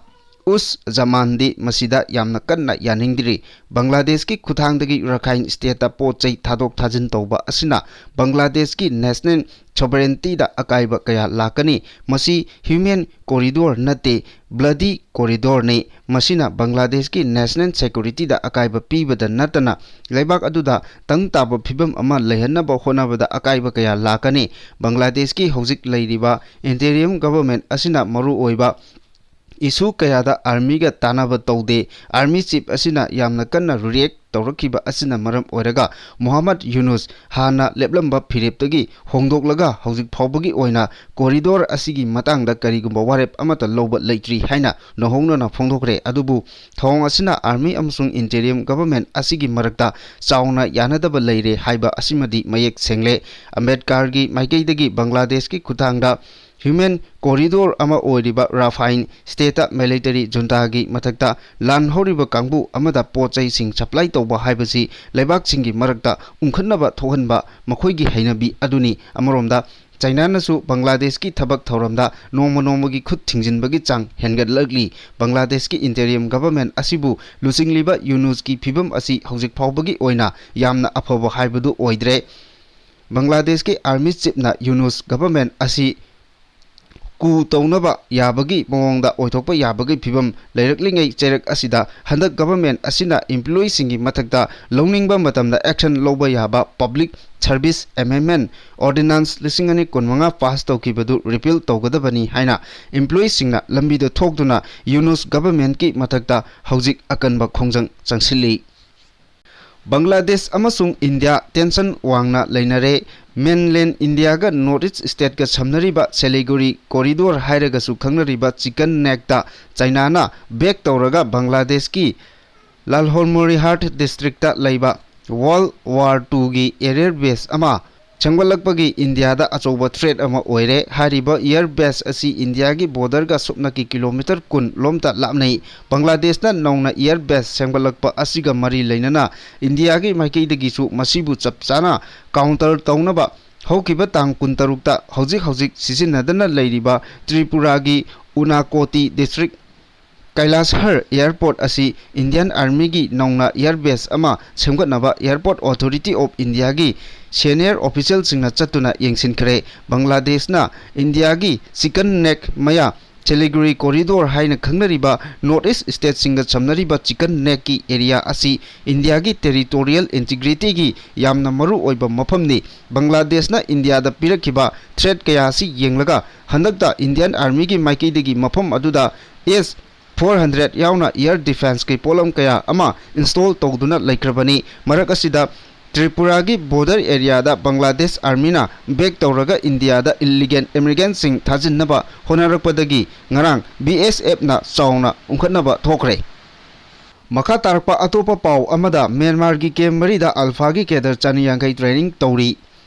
ꯎꯁ ꯖꯃꯥꯟꯗꯤ ꯃꯁꯤꯗ ꯌꯥꯝꯅ ꯀꯟꯅ ꯌꯥꯅꯤꯡꯗ꯭ꯔꯤ꯫ ꯕꯪꯒ꯭ꯂꯥꯗꯦꯁꯀꯤ ꯈꯨꯠꯊꯥꯡꯗꯒꯤ ꯔꯈꯥꯏꯟ ꯁ꯭ꯇꯦꯠꯇ ꯄꯣꯠ ꯆꯩ ꯊꯥꯗꯣꯛ ꯊꯥꯖꯤꯟ ꯇꯧꯕ ꯑꯁꯤꯅ ꯕꯪꯒ꯭ꯂꯥꯗꯦꯁꯀꯤ ꯅꯦꯁꯅꯦꯜ ꯁꯣꯚꯔꯦꯟꯇꯤꯗ ꯑꯀꯥꯏꯕ ꯀꯌꯥ ꯂꯥꯛꯀꯅꯤ꯫ ꯃꯁꯤ ꯍ꯭ꯌꯨꯃꯦꯟ ꯀꯣꯔꯤꯗꯣꯔ ꯅꯠꯇꯦ, ꯕ꯭ꯂꯗꯤ ꯀꯣꯔꯤꯗꯣꯔꯅꯤ꯫ ꯃꯁꯤꯅ ꯕꯪꯒ꯭ꯂꯥꯗꯦꯁꯀꯤ ꯅꯦꯁꯅꯦꯜ ꯁꯦꯀ꯭ꯌꯨꯔꯤꯇꯤꯗ ꯑꯀꯥꯏꯕ ꯄꯤꯕꯗ ꯅꯠꯇꯅ ꯂꯩꯕꯥꯛ ꯑꯗꯨꯗ ꯇꯪ ꯇꯥꯕ ꯐꯤꯕꯝ ꯑꯃ ꯂꯩꯍꯟꯅꯕ ꯍꯣꯠꯅꯕꯗ ꯑꯀꯥꯏꯕ ꯀꯌꯥ ꯂꯥꯛꯀꯅꯤ꯫ ꯕꯪꯒ꯭ꯂꯥꯗꯦꯁꯀꯤ ꯍꯧꯖꯤꯛ ꯂꯩꯔꯤꯕ ꯏꯟꯇꯦꯔꯤꯌꯝ ꯒꯚꯔꯟꯃꯦꯟꯠ ꯑꯁꯤꯅ ꯃꯔꯨꯑꯣꯏꯕ ꯏꯁꯨ ꯀꯌꯥꯗ ꯑꯥꯔꯃꯤꯒ ꯇꯥꯟꯅꯕ ꯇꯧꯗꯦ꯫ ꯑꯥꯔꯃꯤ ꯆꯤꯐ ꯑꯁꯤꯅ ꯌꯥꯝꯅ ꯀꯟꯅ ꯔꯤꯌꯦꯛ ꯇꯧꯔꯛꯈꯤꯕ ꯑꯁꯤꯅ ꯃꯔꯝ ꯑꯣꯏꯔꯒ ꯃꯣꯍꯝꯃꯗ ꯌꯨꯅꯨꯁ ꯍꯥꯟꯅ ꯂꯦꯞꯂꯝꯕ ꯐꯤꯔꯦꯞꯇꯒꯤ ꯍꯣꯡꯗꯣꯛꯂꯒ ꯍꯧꯖꯤꯛ ꯐꯥꯎꯕꯒꯤ ꯑꯣꯏꯅ ꯀꯣꯔꯤꯗꯣꯔ ꯑꯁꯤꯒꯤ ꯃꯇꯥꯡꯗ ꯀꯔꯤꯒꯨꯝꯕ ꯋꯥꯔꯦꯞ ꯑꯃꯠꯇ ꯂꯧꯕ ꯂꯩꯇ꯭ꯔꯤ ꯍꯥꯏꯅ ꯅꯧꯍꯧꯅꯅ ꯐꯣꯡꯗꯣꯛꯈ꯭ꯔꯦ꯫ ꯑꯗꯨꯕꯨ ꯊꯧꯑꯣꯡ ꯑꯁꯤꯅ ꯑꯥꯔꯃꯤ ꯑꯃꯁꯨꯡ ꯏꯟꯇꯦꯔꯤꯌꯝ ꯒꯚꯔꯟꯃꯦꯟꯠ ꯑꯁꯤꯒꯤ ꯃꯔꯛꯇ ꯆꯥꯎꯅ ꯌꯥꯅꯗꯕ ꯂꯩꯔꯦ ꯍꯥꯏꯕ ꯑꯁꯤꯃꯗꯤ ꯃꯌꯦꯛ ꯁꯦꯡꯂꯦ꯫ ꯑꯝꯕꯦꯗꯀꯔꯒꯤ ꯃꯥꯏꯀꯩꯗꯒꯤ ꯕꯪꯒ꯭ꯂꯥꯗꯦꯁꯀꯤ ꯈꯨꯠꯊꯥꯡꯗ ꯍ꯭ꯌꯨꯃꯦꯟ ꯀꯣꯔꯤꯗꯣꯔ ꯑꯃ ꯑꯣꯏꯔꯤꯕ ꯔꯥꯐꯥꯏꯟ ꯁ꯭ꯇꯦꯠꯇ ꯃꯤꯂꯤꯇꯔꯤ ꯖꯨꯟꯇꯥꯒꯤ ꯃꯊꯛꯇ ꯂꯥꯟ ꯍꯧꯔꯤꯕ ꯀꯥꯡꯕꯨ ꯑꯃꯗ ꯄꯣꯠ ꯆꯩꯁꯤꯡ ꯁꯄ꯭ꯂꯥꯏ ꯇꯧꯕ ꯍꯥꯏꯕꯁꯤ ꯂꯩꯕꯥꯛꯁꯤꯡꯒꯤ ꯃꯔꯛꯇ ꯎꯪꯈꯠꯅꯕ ꯊꯣꯛꯍꯟꯕ ꯃꯈꯣꯏꯒꯤ ꯍꯩꯅꯕꯤ ꯑꯗꯨꯅꯤ꯫ ꯑꯃꯔꯣꯝꯗ ꯆꯥꯏꯅꯥꯅꯁꯨ ꯕꯪꯒ꯭ꯂꯥꯗꯦꯁꯀꯤ ꯊꯕꯛ ꯊꯧꯔꯝꯗ ꯅꯣꯡꯃ ꯅꯣꯡꯃꯒꯤ ꯈꯨꯠ ꯊꯤꯡꯖꯤꯟꯕꯒꯤ ꯆꯥꯡ ꯍꯦꯟꯒꯠꯂꯛꯂꯤ꯫ ꯕꯪꯒ꯭ꯂꯥꯗꯦꯁꯀꯤ ꯏꯟꯇꯦꯔꯤꯌꯝ ꯒꯚꯔꯟꯃꯦꯟꯠ ꯑꯁꯤꯕꯨ ꯂꯨꯆꯤꯡꯂꯤꯕ ꯌꯨꯅꯨꯁꯀꯤ ꯐꯤꯕꯝ ꯑꯁꯤ ꯍꯧꯖꯤꯛ ꯐꯥꯎꯕꯒꯤ ꯑꯣꯏꯅ ꯌꯥꯝꯅ ꯑꯐꯕ ꯍꯥꯏꯕꯗꯨ ꯑꯣꯏꯗ꯭ꯔꯦ꯫ ꯕꯪꯒ꯭ꯂꯥꯗꯦꯁꯀꯤ ꯑꯥꯔꯃꯤ ꯆꯤꯐꯅ ꯌꯨꯅꯨꯁ ꯒꯚꯔꯟꯃꯦꯟꯠ ꯑꯁꯤ ꯀꯨ ꯇꯧꯅꯕ ꯌꯥꯕꯒꯤ ꯃꯑꯣꯡꯗ ꯑꯣꯏꯊꯣꯛꯄ ꯌꯥꯕꯒꯤ ꯐꯤꯕꯝ ꯂꯩꯔꯛꯂꯤꯉꯩ ꯆꯩꯔꯛ ꯑꯁꯤꯗ ꯍꯟꯗꯛ ꯒꯚꯔꯟꯃꯦꯟꯠ ꯑꯁꯤꯅ ꯏꯝꯄ꯭ꯂꯣꯌꯤꯁꯤꯡꯒꯤ ꯃꯊꯛꯇ ꯂꯧꯅꯤꯡꯕ ꯃꯇꯝꯗ ꯑꯦꯛꯁꯟ ꯂꯧꯕ ꯌꯥꯕ ꯄꯕ꯭ꯂꯤꯛ ꯁꯔꯚꯤꯁ ꯑꯦꯃꯦꯟꯗꯃꯦꯟꯠ ꯑꯣꯔꯗꯤꯅꯥꯟꯁ ꯂꯤꯁꯤꯡ ꯑꯅꯤ ꯀꯨꯟꯃꯉꯥ ꯄꯥꯁ ꯇꯧꯈꯤꯕꯗꯨ ꯔꯤꯄꯤꯜ ꯇꯧꯒꯗꯕꯅꯤ ꯍꯥꯏꯅ ꯏꯝꯄ꯭ꯂꯣꯌꯤꯁꯤꯡꯅ ꯂꯝꯕꯤꯗ ꯊꯣꯛꯇꯨꯅ ꯌꯨꯅꯨꯁ ꯒꯚꯔꯟꯃꯦꯟꯠꯀꯤ ꯃꯊꯛꯇ ꯍꯧꯖꯤꯛ ꯑꯀꯟꯕ ꯈꯣꯡꯖꯪ ꯆꯪꯁꯤꯜꯂꯤ꯫ ꯕꯪꯒ꯭ꯂꯥꯗꯦꯁ ꯑꯃꯁꯨꯡ ꯏꯟꯗꯤꯌꯥ ꯇꯦꯟꯁꯟ ꯋꯥꯡꯅ ꯂꯩꯅꯔꯦ꯫ ꯃꯦꯟꯂꯦꯟ ꯏꯟꯗꯤꯌꯥꯒ ꯅꯣꯔꯠ ꯏꯁ ꯁ꯭ꯇꯦꯠꯀ ꯁꯝꯅꯔꯤꯕ ꯁꯦꯂꯤꯒꯨꯔꯤ ꯀꯣꯔꯤꯗꯣꯔ ꯍꯥꯏꯔꯒꯁꯨ ꯈꯪꯅꯔꯤꯕ ꯆꯤꯀꯟ ꯅꯦꯛꯇ ꯆꯥꯏꯅꯥꯅ ꯕꯦꯛ ꯇꯧꯔꯒ ꯕꯪꯒ꯭ꯂꯥꯗꯦꯁꯀꯤ ꯂꯥꯜꯍꯣꯜꯃꯣꯔꯤꯍꯥꯠ ꯗꯤꯁꯇ꯭ꯔꯤꯛꯇ ꯂꯩꯕ ꯋꯥꯔꯜꯗ ꯋꯥꯔ ꯇꯨꯒꯤ ꯑꯦꯌꯔ ꯕꯦꯁ ꯑꯃ ꯁꯦꯝꯒꯠꯂꯛꯄꯒꯤ ꯏꯟꯗꯤꯌꯥꯗ ꯑꯆꯧꯕ threat ꯑꯃ ꯑꯣꯏꯔꯦ꯫ ꯍꯥꯏꯔꯤꯕ air base ꯑꯁꯤ ꯏꯟꯗꯤꯌꯥꯒꯤ borderꯒ ꯁꯨꯞꯅꯒꯤ kilometre ꯀꯨꯟ ꯂꯣꯝꯇ ꯂꯥꯞꯅꯩ꯫ ꯕꯪꯒ꯭ꯂꯥꯗꯦꯁꯅ ꯅꯧꯅ air base ꯁꯦꯝꯒꯠꯂꯛꯄ ꯑꯁꯤꯒ ꯃꯔꯤ ꯂꯩꯅꯅ ꯏꯟꯗꯤꯌꯥꯒꯤ ꯃꯥꯏꯀꯩꯗꯒꯤꯁꯨ ꯃꯁꯤꯕꯨ ꯆꯞ ꯆꯥꯅ counter ꯇꯧꯅꯕ ꯍꯧꯈꯤꯕ ꯇꯥꯡ ꯀꯨꯟꯇꯔꯨꯛꯇ ꯍꯧꯖꯤꯛ ꯍꯧꯖꯤꯛ ꯁꯤꯖꯤꯟꯅꯗꯅ ꯂꯩꯔꯤꯕ ꯇ꯭ꯔꯤꯄꯨꯔꯥꯒꯤ ꯎꯅꯥꯀꯣꯇꯤ district ꯀꯩꯂꯥꯁꯍꯔ airport ꯑꯁꯤ Indian Armyꯒꯤ ꯅꯧꯅ air base ꯑꯃ ꯁꯦꯝꯒꯠꯅꯕ Airport Authority of Indiaꯒꯤ senior officialꯁꯤꯡꯅ ꯆꯠꯇꯨꯅ ꯌꯦꯡꯁꯤꯟꯈ꯭ꯔꯦ꯫ ꯕꯪꯒ꯭ꯂꯥꯗꯦꯁꯅ ꯏꯟꯗꯤꯌꯥꯒꯤ chicken neck ꯃꯌꯥ Siliguri corridor ꯍꯥꯏꯅ ꯈꯪꯅꯔꯤꯕ North East stateꯁꯤꯡꯒ ꯁꯝꯅꯔꯤꯕ chicken neckꯀꯤ area ꯑꯁꯤ ꯏꯟꯗꯤꯌꯥꯒꯤ territorial integrityꯒꯤ ꯌꯥꯝꯅ ꯃꯔꯨ ꯑꯣꯏꯕ ꯃꯐꯝꯅꯤ꯫ ꯕꯪꯒ꯭ꯂꯥꯗꯦꯁꯅ ꯏꯟꯗꯤꯌꯥꯗ ꯄꯤꯔꯛꯈꯤꯕ threat ꯀꯌꯥ ꯑꯁꯤ ꯌꯦꯡꯂꯒ ꯍꯟꯗꯛꯇ Indian Armyꯒꯤ ꯃꯥꯏꯀꯩꯗꯒꯤ ꯃꯐꯝ ꯑꯗꯨꯗ S four hundred ꯌꯥꯎꯅ air defenceꯀꯤ ꯄꯣꯠꯂꯝ ꯀꯌꯥ ꯑꯃ install ꯇꯧꯗꯨꯅ ꯂꯩꯈ꯭ꯔꯕꯅꯤ꯫ ꯃꯔꯛ ꯑꯁꯤꯗ ꯇ꯭ꯔꯤꯄꯨꯔꯥꯒꯤ border areaꯗ ꯕꯪꯒ꯭ꯂꯥꯗꯦꯁ Armyꯅ back ꯇꯧꯔꯒ ꯏꯟꯗꯤꯌꯥꯗ illegal immigrantꯁꯤꯡ ꯊꯥꯖꯤꯟꯅꯕ ꯍꯣꯠꯅꯔꯛꯄꯗꯒꯤ ꯉꯔꯥꯡ BSFꯅ ꯆꯥꯎꯅ ꯎꯪꯈꯠꯅꯕ ꯊꯣꯛꯈ꯭ꯔꯦ꯫ ꯃꯈꯥ ꯇꯥꯔꯛꯄ ꯑꯇꯣꯞꯄ ꯄꯥꯎ ꯑꯃꯗ, ꯃ꯭ꯌꯥꯟꯃꯥꯔꯒꯤ camp ꯃꯔꯤꯗ ULFAꯒꯤ cadre ꯆꯅꯤ ꯌꯥꯡꯈꯩ training ꯇꯧꯔꯤ꯫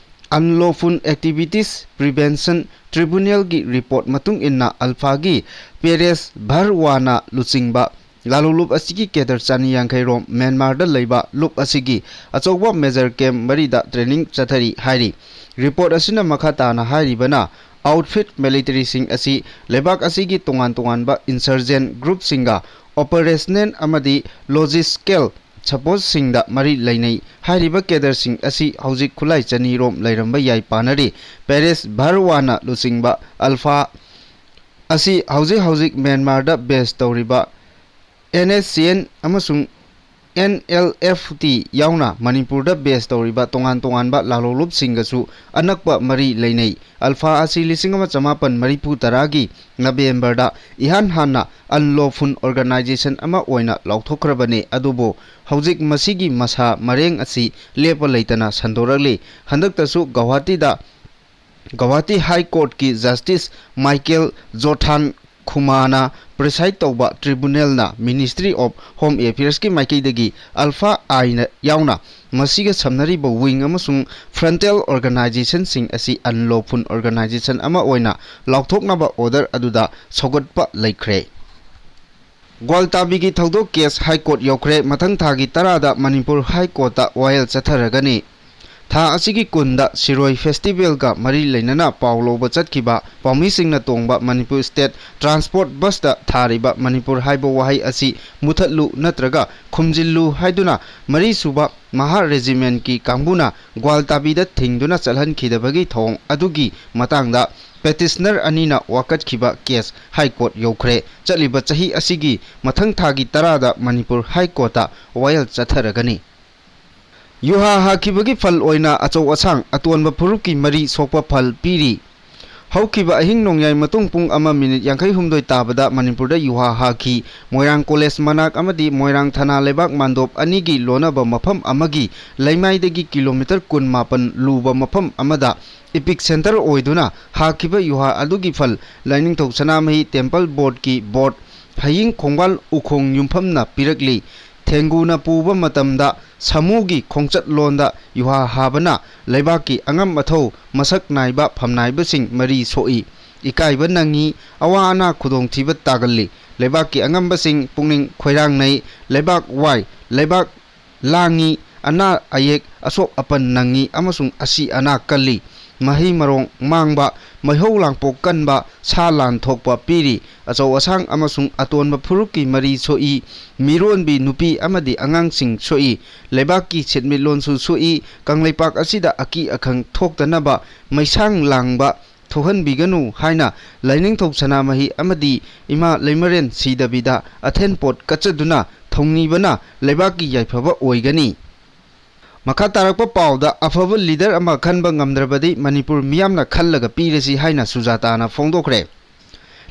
Unlawful Activities Prevention Tribunalꯒꯤ report ꯃꯇꯨꯡ ꯏꯟꯅ ULFAꯒꯤ ꯄꯦꯔꯦꯁ ꯚꯔꯋꯥꯅ ꯂꯨꯆꯤꯡꯕ ꯂꯥꯂꯣꯡꯂꯨꯞ ꯑꯁꯤꯒꯤ cadre ꯆꯅꯤ ꯌꯥꯡꯈꯩ ꯔꯣꯝ ꯃ꯭ꯌꯥꯟꯃꯥꯔꯗ ꯂꯩꯕ ꯂꯨꯞ ꯑꯁꯤꯒꯤ ꯑꯆꯧꯕ major camp ꯃꯔꯤꯗ training ꯆꯠꯊꯔꯤ ꯍꯥꯏꯔꯤ꯫ Report ꯑꯁꯤꯅ ꯃꯈꯥ ꯇꯥꯅ ꯍꯥꯏꯔꯤꯕꯅ, outfit militaryꯁꯤꯡ ꯑꯁꯤ ꯂꯩꯕꯥꯛ ꯑꯁꯤꯒꯤ ꯇꯣꯉꯥꯟ ꯇꯣꯉꯥꯟꯕ insurgent groupꯁꯤꯡꯒ operational ꯑꯃꯗꯤ logistical supportꯁꯤꯡꯗ ꯃꯔꯤ ꯂꯩꯅꯩ꯫ ꯍꯥꯏꯔꯤꯕ cadreꯁꯤꯡ ꯑꯁꯤ ꯍꯧꯖꯤꯛ ꯈꯨꯠꯂꯥꯏ ꯆꯅꯤ ꯔꯣꯝ ꯂꯩꯔꯝꯕ ꯌꯥꯏ ꯄꯥꯅꯔꯤ꯫ ꯄꯦꯔꯦꯁ ꯚꯔꯋꯥꯅ ꯂꯨꯆꯤꯡꯕ ULFA ꯑꯁꯤ ꯍꯧꯖꯤꯛ ꯍꯧꯖꯤꯛ ꯃ꯭ꯌꯥꯟꯃꯥꯔꯗ base ꯇꯧꯔꯤꯕ NSCN ꯑꯃꯁꯨꯡ NLFT ꯌꯥꯎꯅ ꯃꯅꯤꯄꯨꯔꯗ base ꯇꯧꯔꯤꯕ ꯇꯣꯉꯥꯟ ꯇꯣꯉꯥꯟꯕ ꯂꯥꯂꯣꯡꯂꯨꯞꯁꯤꯡꯒꯁꯨ ꯑꯅꯛꯄ ꯃꯔꯤ ꯂꯩꯅꯩ꯫ ULFA ꯑꯁꯤ ꯂꯤꯁꯤꯡ ꯑꯃ ꯆꯃꯥꯄꯟ ꯃꯔꯤꯐꯨ ꯇꯔꯥꯒꯤ Novemberꯗ ꯏꯍꯥꯟ ꯍꯥꯟꯅ unlawful organisation ꯑꯃ ꯑꯣꯏꯅ ꯂꯥꯎꯊꯣꯛꯈ꯭ꯔꯕꯅꯤ, ꯑꯗꯨꯕꯨ ꯍꯧꯖꯤꯛ ꯃꯁꯤꯒꯤ ꯃꯁꯥ ꯃꯔꯦꯡ ꯑꯁꯤ ꯂꯦꯞꯄ ꯂꯩꯇꯅ ꯁꯟꯗꯣꯔꯛꯂꯤ꯫ ꯍꯟꯗꯛꯇꯁꯨ ꯒꯧꯍꯥꯇꯤꯗ, Guwahati High Courtꯀꯤ Justice Michael Jothan ꯈꯨꯃꯥꯅ preside ꯇꯧꯕ tribunalꯅ Ministry of Home Affairsꯀꯤ ꯃꯥꯏꯀꯩꯗꯒꯤ ꯑꯜꯐꯥ ꯑꯥꯏꯅ ꯌꯥꯎꯅ ꯃꯁꯤꯒ ꯁꯝꯅꯔꯤꯕ wing ꯑꯃꯁꯨꯡ frontal organisationꯁꯤꯡ ꯑꯁꯤ unlawful organisation ꯑꯃ ꯑꯣꯏꯅ ꯂꯥꯎꯊꯣꯛꯅꯕ order ꯑꯗꯨꯗ ꯁꯧꯒꯠꯄ ꯂꯩꯈ꯭ꯔꯦ꯫ ꯒ꯭ꯋꯥꯜꯇꯥꯕꯤꯒꯤ ꯊꯧꯗꯣꯛ case High Court ꯌꯧꯈ꯭ꯔꯦ꯫ ꯃꯊꯪ ꯊꯥꯒꯤ ꯇꯔꯥꯗ ꯃꯅꯤꯄꯨꯔ High Courtꯇ ꯋꯥꯌꯦꯜ ꯆꯠꯊꯔꯒꯅꯤ꯫ ꯊꯥ ꯑꯁꯤꯒꯤ ꯀꯨꯟꯗ ꯁꯤꯔꯣꯏ festivalꯒ ꯃꯔꯤ ꯂꯩꯅꯅ ꯄꯥꯎ ꯂꯧꯕ ꯆꯠꯈꯤꯕ ꯄꯥꯎꯃꯤꯁꯤꯡꯅ ꯇꯣꯡꯕ ꯃꯅꯤꯄꯨꯔ State Transport busꯇ ꯊꯥꯔꯤꯕ ꯃꯅꯤꯄꯨꯔ ꯍꯥꯏꯕ ꯋꯥꯍꯩ ꯑꯁꯤ ꯃꯨꯊꯠꯂꯨ ꯅꯠꯇ꯭ꯔꯒ ꯈꯨꯝꯖꯤꯜꯂꯨ ꯍꯥꯏꯗꯨꯅ ꯃꯔꯤꯁꯨꯕ ꯃꯍꯥ regimentꯀꯤ ꯀꯥꯡꯕꯨꯅ ꯒ꯭ꯋꯥꯜꯇꯥꯕꯤꯗ ꯊꯤꯡꯗꯨꯅ ꯆꯠꯍꯟꯈꯤꯗꯕꯒꯤ ꯊꯧꯑꯣꯡ ꯑꯗꯨꯒꯤ ꯃꯇꯥꯡꯗ petitioner ꯑꯅꯤꯅ ꯋꯥꯀꯠꯈꯤꯕ case High Court ꯌꯧꯈ꯭ꯔꯦ꯫ ꯆꯠꯂꯤꯕ ꯆꯍꯤ ꯑꯁꯤꯒꯤ ꯃꯊꯪ ꯊꯥꯒꯤ ꯇꯔꯥꯗ ꯃꯅꯤꯄꯨꯔ High Courtꯇ ꯋꯥꯌꯦꯜ ꯆꯠꯊꯔꯒꯅꯤ꯫ ꯌꯨꯍꯥ ꯍꯥꯈꯤꯕꯒꯤ ꯐꯜ ꯑꯣꯏꯅ ꯑꯆꯧ ꯑꯁꯥꯡ ꯑꯇꯣꯟꯕ ꯐꯨꯔꯨꯞꯀꯤ ꯃꯔꯤ ꯁꯣꯛꯄ ꯐꯜ ꯄꯤꯔꯤ꯫ ꯍꯧꯈꯤꯕ ꯑꯍꯤꯡ ꯅꯣꯡꯌꯥꯏ ꯃꯇꯨꯡ ꯄꯨꯡ ꯑꯃ minute ꯌꯥꯡꯈꯩ ꯍꯨꯝꯗꯣꯏ ꯇꯥꯕꯗ ꯃꯅꯤꯄꯨꯔꯗ ꯌꯨꯍꯥ ꯍꯥꯈꯤ꯫ ꯃꯣꯏꯔꯥꯡ ꯀꯣꯂꯦꯖ ꯃꯅꯥꯛ ꯑꯃꯗꯤ ꯃꯣꯏꯔꯥꯡ ꯊꯅꯥ ꯂꯩꯕꯥꯛ ꯃꯥꯟꯗꯣꯞ ꯑꯅꯤꯒꯤ ꯂꯣꯟꯅꯕ ꯃꯐꯝ ꯑꯃꯒꯤ ꯂꯩꯃꯥꯏꯗꯒꯤ kilometre ꯀꯨꯟ ꯃꯥꯄꯟ ꯂꯨꯕ ꯃꯐꯝ ꯑꯃꯗ epicentre ꯑꯣꯏꯗꯨꯅ ꯍꯥꯈꯤꯕ ꯌꯨꯍꯥ ꯑꯗꯨꯒꯤ ꯐꯜ ꯂꯥꯏꯅꯤꯡꯊꯧ ꯁꯅꯥꯃꯍꯤ Temple Boardꯀꯤ board ꯍꯌꯤꯡ ꯈꯣꯡꯕꯥꯜ ꯎꯈꯣꯡ ꯌꯨꯝꯐꯝꯅ ꯄꯤꯔꯛꯂꯤ꯫ ꯊꯦꯡꯒꯨꯅ ꯄꯨꯕ ꯃꯇꯝꯗ ꯁꯥꯃꯨꯒꯤ ꯈꯣꯡꯆꯠꯂꯣꯟꯗ ꯌꯨꯍꯥ ꯍꯥꯕꯅ ꯂꯩꯕꯥꯛꯀꯤ ꯑꯉꯝ ꯑꯊꯧ ꯃꯁꯛ ꯅꯥꯏꯕ ꯐꯝꯅꯥꯏꯕꯁꯤꯡ ꯃꯔꯤ ꯁꯣꯛꯏ, ꯏꯀꯥꯏꯕ ꯅꯪꯉꯤ, ꯑꯋꯥ ꯑꯅꯥ ꯈꯨꯗꯣꯡꯊꯤꯕ ꯇꯥꯒꯜꯂꯤ꯫ ꯂꯩꯕꯥꯛꯀꯤ ꯑꯉꯝꯕꯁꯤꯡ ꯄꯨꯛꯅꯤꯡ ꯈꯣꯏꯔꯥꯡꯅꯩ꯫ ꯂꯩꯕꯥꯛ ꯋꯥꯏ, ꯂꯩꯕꯥꯛ ꯂꯥꯡꯉꯤ, ꯑꯅꯥ ꯑꯌꯦꯛ, ꯑꯁꯣꯛ ꯑꯄꯟ ꯅꯪꯉꯤ ꯑꯃꯁꯨꯡ ꯑꯁꯤ ꯑꯅꯥ ꯀꯜꯂꯤ꯫ ꯃꯍꯩ ꯃꯔꯣꯡ ꯃꯥꯡꯕ, ꯃꯩꯍꯧ ꯂꯥꯡꯄꯣꯛ ꯀꯟꯕ, ꯁꯥ ꯂꯥꯟ ꯊꯣꯛꯄ ꯄꯤꯔꯤ꯫ ꯑꯆꯧ ꯑꯁꯥꯡ ꯑꯃꯁꯨꯡ ꯑꯇꯣꯟꯕ ꯐꯨꯔꯨꯞꯀꯤ ꯃꯔꯤ ꯁꯣꯛꯏ꯫ ꯃꯤꯔꯣꯟꯕꯤ ꯅꯨꯄꯤ ꯑꯃꯗꯤ ꯑꯉꯥꯡꯁꯤꯡ ꯁꯣꯛꯏ꯫ ꯂꯩꯕꯥꯛꯀꯤ ꯁꯦꯟꯃꯤꯠꯂꯣꯟꯁꯨ ꯁꯣꯛꯏ꯫ ꯀꯪꯂꯩꯄꯥꯛ ꯑꯁꯤꯗ ꯑꯀꯤ ꯑꯈꯪ ꯊꯣꯛꯇꯅꯕ ꯃꯩꯁꯥꯡ ꯂꯥꯡꯕ ꯊꯣꯛꯍꯟꯕꯤꯒꯅꯨ ꯍꯥꯏꯅ ꯂꯥꯏꯅꯤꯡꯊꯧ ꯁꯅꯥꯃꯍꯤ ꯑꯃꯗꯤ ꯏꯃꯥ ꯂꯩꯃꯔꯦꯟ ꯁꯤꯗꯕꯤꯗ ꯑꯊꯦꯟꯄꯣꯠ ꯀꯠꯆꯗꯨꯅ ꯊꯧꯅꯤꯕꯅ ꯂꯩꯕꯥꯛꯀꯤ ꯌꯥꯏꯐꯕ ꯑꯣꯏꯒꯅꯤ꯫ ꯃꯈꯥ ꯇꯥꯔꯛꯄ ꯄꯥꯎꯗ, ꯑꯐꯕ leader ꯑꯃ ꯈꯟꯕ ꯉꯝꯗ꯭ꯔꯕꯗꯤ ꯃꯅꯤꯄꯨꯔ ꯃꯤꯌꯥꯝꯅ ꯈꯜꯂꯒ ꯄꯤꯔꯁꯤ ꯍꯥꯏꯅ ꯁꯨꯖꯥꯇꯥꯅ ꯐꯣꯡꯗꯣꯛꯈ꯭ꯔꯦ꯫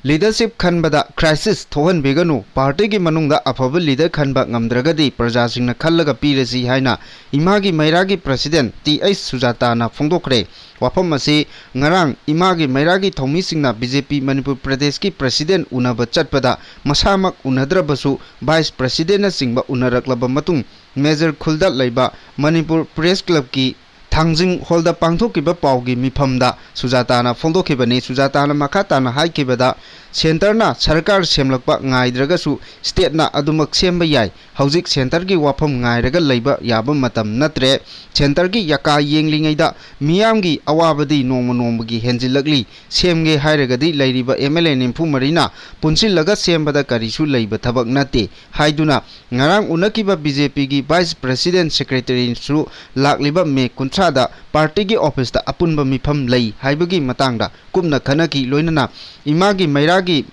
ꯂꯤꯗꯔꯁꯤꯞ ꯈꯟꯕꯗ ꯀ꯭ꯔꯥꯏꯁꯤꯁ ꯊꯣꯛꯍꯟꯕꯤꯒꯅꯨ, ꯄꯥꯔꯇꯤꯒꯤ ꯃꯅꯨꯡꯗ ꯑꯐꯕ ꯂꯤꯗꯔ ꯈꯟꯕ ꯉꯝꯗ꯭ꯔꯒꯗꯤ ꯄ꯭ꯔꯖꯥꯁꯤꯡꯅ ꯈꯜꯂꯒ ꯄꯤꯔꯁꯤ ꯍꯥꯏꯅ ꯏꯃꯥꯒꯤ ꯃꯩꯔꯥꯒꯤ ꯄ꯭ꯔꯁꯤꯗꯦꯟ ꯇꯤ ꯑꯩꯆ ꯁꯨꯖꯥꯇꯥꯅ ꯐꯣꯡꯗꯣꯛꯈ꯭ꯔꯦ꯫ ꯋꯥꯐꯝ ꯑꯁꯤ ꯉꯔꯥꯡ ꯏꯃꯥꯒꯤ ꯃꯩꯔꯥꯒꯤ ꯊꯧꯃꯤꯁꯤꯡꯅ ꯕꯤ ꯖꯦ ꯄꯤ ꯃꯅꯤꯄꯨꯔ ꯄ꯭ꯔꯗꯦꯁꯀꯤ ꯄ꯭ꯔꯁꯤꯗꯦꯟ ꯎꯅꯕ ꯆꯠꯄꯗ ꯃꯁꯥꯃꯛ ꯎꯅꯗ꯭ꯔꯕꯁꯨ ꯚꯥꯏꯁ ꯄ꯭ꯔꯁꯤꯗꯦꯟꯅꯆꯤꯡꯕ ꯎꯅꯔꯛꯂꯕ ꯃꯇꯨꯡ ꯃꯦꯖꯔ ꯈꯨꯜꯗ ꯂꯩꯕ ꯃꯅꯤꯄꯨꯔ ꯄ꯭ꯔꯦꯁ ꯀ꯭ꯂꯕꯀꯤ ꯊꯥꯡꯖꯤꯡ ꯍꯣꯜꯗ ꯄꯥꯡꯊꯣꯛꯈꯤꯕ ꯄꯥꯎꯒꯤ ꯃꯤꯐꯝꯗ ꯁꯨꯖꯥꯇꯥꯅ ꯐꯣꯡꯗꯣꯛꯈꯤꯕꯅꯤ꯫ ꯁꯨꯖꯥꯇꯥꯅ ꯃꯈꯥ ꯇꯥꯅ ꯍꯥꯏꯈꯤꯕꯗ, ꯁꯦꯟꯇꯔꯅ ꯁꯔꯀꯥꯔ ꯁꯦꯝꯂꯛꯄ ꯉꯥꯏꯗ꯭ꯔꯒꯁꯨ ꯁ꯭ꯇꯦꯠꯅ ꯑꯗꯨꯃꯛ ꯁꯦꯝꯕ ꯌꯥꯏ꯫ ꯍꯧꯖꯤꯛ ꯁꯦꯟꯇꯔꯒꯤ ꯋꯥꯐꯝ ꯉꯥꯏꯔꯒ ꯂꯩꯕ ꯌꯥꯕ ꯃꯇꯝ ꯅꯠꯇ꯭ꯔꯦ꯫ ꯁꯦꯟꯇꯔꯒꯤ ꯌꯥꯀꯥ ꯌꯦꯡꯂꯤꯉꯩꯗ ꯃꯤꯌꯥꯝꯒꯤ ꯑꯋꯥꯕꯗꯤ ꯅꯣꯡꯃ ꯅꯣꯡꯃꯒꯤ ꯍꯦꯟꯖꯤꯜꯂꯛꯂꯤ꯫ ꯁꯦꯝꯒꯦ ꯍꯥꯏꯔꯒꯗꯤ ꯂꯩꯔꯤꯕ ꯑꯦꯝ ꯑꯦꯜ ꯑꯦ ꯅꯤꯐꯨ ꯃꯔꯤꯅ ꯄꯨꯟꯁꯤꯜꯂꯒ ꯁꯦꯝꯕꯗ ꯀꯔꯤꯁꯨ ꯂꯩꯕ ꯊꯕꯛ ꯅꯠꯇꯦ ꯍꯥꯏꯗꯨꯅ ꯉꯔꯥꯡ ꯎꯅꯈꯤꯕ ꯕꯤ ꯖꯦ ꯄꯤꯒꯤ ꯚꯥꯏꯁ ꯄ꯭ꯔꯁꯤꯗꯦꯟ ꯁꯦꯀ꯭ꯔꯦꯇꯔꯤꯁꯨ ꯂꯥꯛꯂꯤꯕ ꯃꯦ ꯀꯨꯟꯊ꯭ꯔꯥꯗ ꯄꯥꯔꯇꯤꯒꯤ ꯑꯣꯐꯤꯁꯇ ꯑꯄꯨꯟꯕ ꯃꯤꯐꯝ ꯂꯩ ꯍꯥꯏꯕꯒꯤ ꯃꯇꯥꯡꯗ ꯀꯨꯞꯅ ꯈꯟꯅꯈꯤ꯫ ꯂꯣꯏꯅꯅ ꯏꯃꯥꯒꯤ ꯃꯩꯔꯥꯒꯤ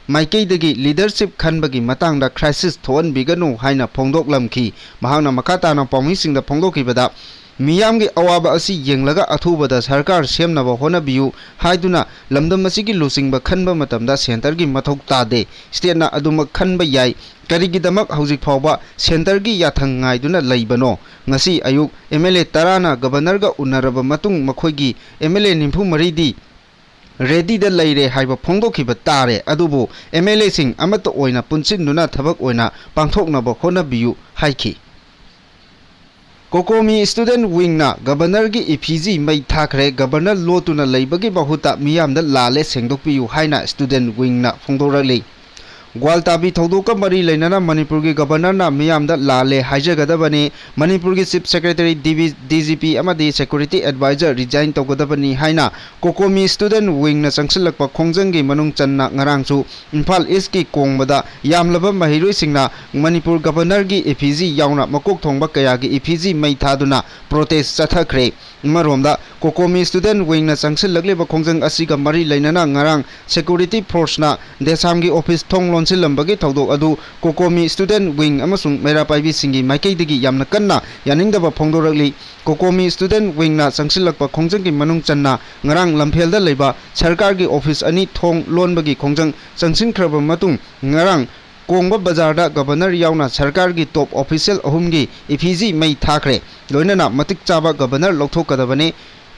ꯃꯥꯏꯀꯩꯗꯒꯤ ꯂꯤꯗꯔꯁꯤꯞ ꯈꯟꯕꯒꯤ ꯃꯇꯥꯡꯗ ꯀ꯭ꯔꯥꯏꯁꯤꯁ ꯊꯣꯛꯍꯟꯕꯤꯒꯅꯨ ꯍꯥꯏꯅ ꯐꯣꯡꯗꯣꯛꯂꯝꯈꯤ꯫ ꯃꯍꯥꯛꯅ ꯃꯈꯥ ꯇꯥꯅ ꯄꯥꯎꯃꯤꯁꯤꯡꯗ ꯐꯣꯡꯗꯣꯛꯈꯤꯕꯗ, ꯃꯤꯌꯥꯝꯒꯤ ꯑꯋꯥꯕ ꯑꯁꯤ ꯌꯦꯡꯂꯒ ꯑꯊꯨꯕꯗ ꯁꯔꯀꯥꯔ ꯁꯦꯝꯅꯕ ꯍꯣꯠꯅꯕꯤꯌꯨ ꯍꯥꯏꯗꯨꯅ ꯂꯝꯗꯝ ꯑꯁꯤꯒꯤ ꯂꯨꯆꯤꯡꯕ ꯈꯟꯕ ꯃꯇꯝꯗ ꯁꯦꯟꯇꯔꯒꯤ ꯃꯊꯧ ꯇꯥꯗꯦ꯫ ꯁ꯭ꯇꯦꯠꯅ ꯑꯗꯨꯃꯛ ꯈꯟꯕ ꯌꯥꯏ꯫ ꯀꯔꯤꯒꯤꯗꯃꯛ ꯍꯧꯖꯤꯛ ꯐꯥꯎꯕ ꯁꯦꯟꯇꯔꯒꯤ ꯌꯥꯊꯪ ꯉꯥꯏꯗꯨꯅ ꯂꯩꯕꯅꯣ? ꯉꯁꯤ ꯑꯌꯨꯛ ꯑꯦꯝ ꯑꯦꯜ ꯑꯦ ꯇꯔꯥꯅ ꯒꯕꯔꯅꯔꯒ ꯎꯅꯔꯕ ꯃꯇꯨꯡ ꯃꯈꯣꯏꯒꯤ ꯑꯦꯝ ꯑꯦꯜ ꯑꯦ ꯅꯤꯐꯨ ꯃꯔꯤꯗꯤ ꯔꯦꯗꯤꯗ ꯂꯩꯔꯦ ꯍꯥꯏꯕ ꯐꯣꯡꯗꯣꯛꯈꯤꯕ ꯇꯥꯔꯦ, ꯑꯗꯨꯕꯨ ꯑꯦꯝ ꯑꯦꯜ ꯑꯦꯁꯤꯡ ꯑꯃꯠꯇ ꯑꯣꯏꯅ ꯄꯨꯟꯁꯤꯟꯗꯨꯅ ꯊꯕꯛ ꯑꯣꯏꯅ ꯄꯥꯡꯊꯣꯛꯅꯕ ꯍꯣꯠꯅꯕꯤꯌꯨ ꯍꯥꯏꯈꯤ꯫ ꯀꯣꯀꯣꯃꯤ ꯁ꯭ꯇꯨꯗꯦꯟꯠ ꯋꯤꯡꯅ ꯒꯕꯔꯅꯔꯒꯤ ꯏꯐꯤꯖꯤ ꯃꯩ ꯊꯥꯈ꯭ꯔꯦ꯫ ꯒꯕꯔꯅꯔ ꯂꯣꯠꯇꯨꯅ ꯂꯩꯕꯒꯤ ꯃꯍꯨꯠꯇ ꯃꯤꯌꯥꯝꯗ ꯂꯥꯜꯂꯦ ꯁꯦꯡꯗꯣꯛꯄꯤꯌꯨ ꯍꯥꯏꯅ ꯁ꯭ꯇꯨꯗꯦꯟꯠ ꯋꯤꯡꯅ ꯐꯣꯡꯗꯣꯔꯛꯂꯤ꯫ ꯒ꯭ꯋꯥꯜꯇꯥꯕꯤ ꯊꯧꯗꯣꯛꯀ ꯃꯔꯤ ꯂꯩꯅꯅ ꯃꯅꯤꯄꯨꯔꯒꯤ ꯒꯕꯔꯅꯔꯅ ꯃꯤꯌꯥꯝꯗ ꯂꯥꯜꯂꯦ ꯍꯥꯏꯖꯒꯗꯕꯅꯤ, ꯃꯅꯤꯄꯨꯔꯒꯤ chief secretary, D G P ꯑꯃꯗꯤ ꯁꯦꯀ꯭ꯌꯨꯔꯤꯇꯤ ꯑꯦꯗꯚꯥꯏꯖꯔ ꯔꯤꯖꯥꯏꯟ ꯇꯧꯒꯗꯕꯅꯤ ꯍꯥꯏꯅ ꯀꯣꯀꯣꯃꯤ ꯁ꯭ꯇꯨꯗꯦꯟꯠ ꯋꯤꯡꯅ ꯆꯪꯁꯤꯜꯂꯛꯄ ꯈꯣꯡꯖꯪꯒꯤ ꯃꯅꯨꯡ ꯆꯟꯅ ꯉꯔꯥꯡꯁꯨ ꯏꯝꯐꯥꯜ ꯏꯁ꯭ꯠꯀꯤ ꯀꯣꯡꯕꯗ ꯌꯥꯝꯂꯕ ꯃꯍꯩꯔꯣꯏꯁꯤꯡꯅ ꯃꯅꯤꯄꯨꯔ ꯒꯕꯔꯅꯔꯒꯤ ꯏꯐꯤꯖꯤ ꯌꯥꯎꯅ ꯃꯀꯣꯛ ꯊꯣꯡꯕ ꯀꯌꯥꯒꯤ ꯏꯐꯤꯖꯤ ꯃꯩ ꯊꯥꯗꯨꯅ ꯄ꯭ꯔꯣꯇꯦꯁ꯭ꯠ ꯆꯠꯊꯈ꯭ꯔꯦ꯫ ꯑꯃꯔꯣꯝꯗ, ꯀꯣꯀꯣꯃꯤ ꯁ꯭ꯇꯨꯗꯦꯟꯠ ꯋꯤꯡꯅ ꯆꯪꯁꯤꯜꯂꯛꯂꯤꯕ ꯈꯣꯡꯖꯪ ꯑꯁꯤꯒ ꯃꯔꯤ ꯂꯩꯅꯅ ꯉꯔꯥꯡ ꯁꯦꯀ꯭ꯌꯨꯔꯤꯇꯤ ꯐꯣꯔꯁꯅ ꯗꯦꯁꯥꯝꯒꯤ ꯑꯣꯐꯤꯁ ꯊꯣꯡ ꯆꯪꯁꯤꯜꯂꯝꯕꯒꯤ ꯊꯧꯗꯣꯛ ꯑꯗꯨ ꯀꯣꯀꯣꯃꯤ Student Wing ꯑꯃꯁꯨꯡ ꯃꯩꯔꯥ ꯄꯥꯏꯕꯤꯁꯤꯡꯒꯤ ꯃꯥꯏꯀꯩꯗꯒꯤ ꯌꯥꯝꯅ ꯀꯟꯅ ꯌꯥꯅꯤꯡꯗꯕ ꯐꯣꯡꯗꯣꯔꯛꯂꯤ꯫ ꯀꯣꯀꯣꯃꯤ Student Wingꯅ ꯆꯪꯁꯤꯜꯂꯛꯄ ꯈꯣꯡꯖꯪꯒꯤ ꯃꯅꯨꯡ ꯆꯟꯅ ꯉꯔꯥꯡ ꯂꯝꯐꯦꯜꯗ ꯂꯩꯕ ꯁꯔꯀꯥꯔꯒꯤ ꯑꯣꯐꯤꯁ ꯑꯅꯤ ꯊꯣꯡ ꯂꯣꯟꯕꯒꯤ ꯈꯣꯡꯖꯪ ꯆꯪꯁꯤꯟꯈ꯭ꯔꯕ ꯃꯇꯨꯡ, ꯉꯔꯥꯡ ꯀꯣꯡꯕ ꯕꯖꯥꯔꯗ ꯒꯕꯔꯅꯔ ꯌꯥꯎꯅ ꯁꯔꯀꯥꯔꯒꯤ ꯇꯣꯞ ꯑꯣꯐꯤꯁꯤꯌꯦꯜ ꯑꯍꯨꯝꯒꯤ ꯏꯐꯤꯖꯤ ꯃꯩ ꯊꯥꯈ꯭ꯔꯦ꯫ ꯂꯣꯏꯅꯅ ꯃꯇꯤꯛ ꯆꯥꯕ ꯒꯕꯔꯅꯔ ꯂꯧꯊꯣꯛꯀꯗꯕꯅꯤ,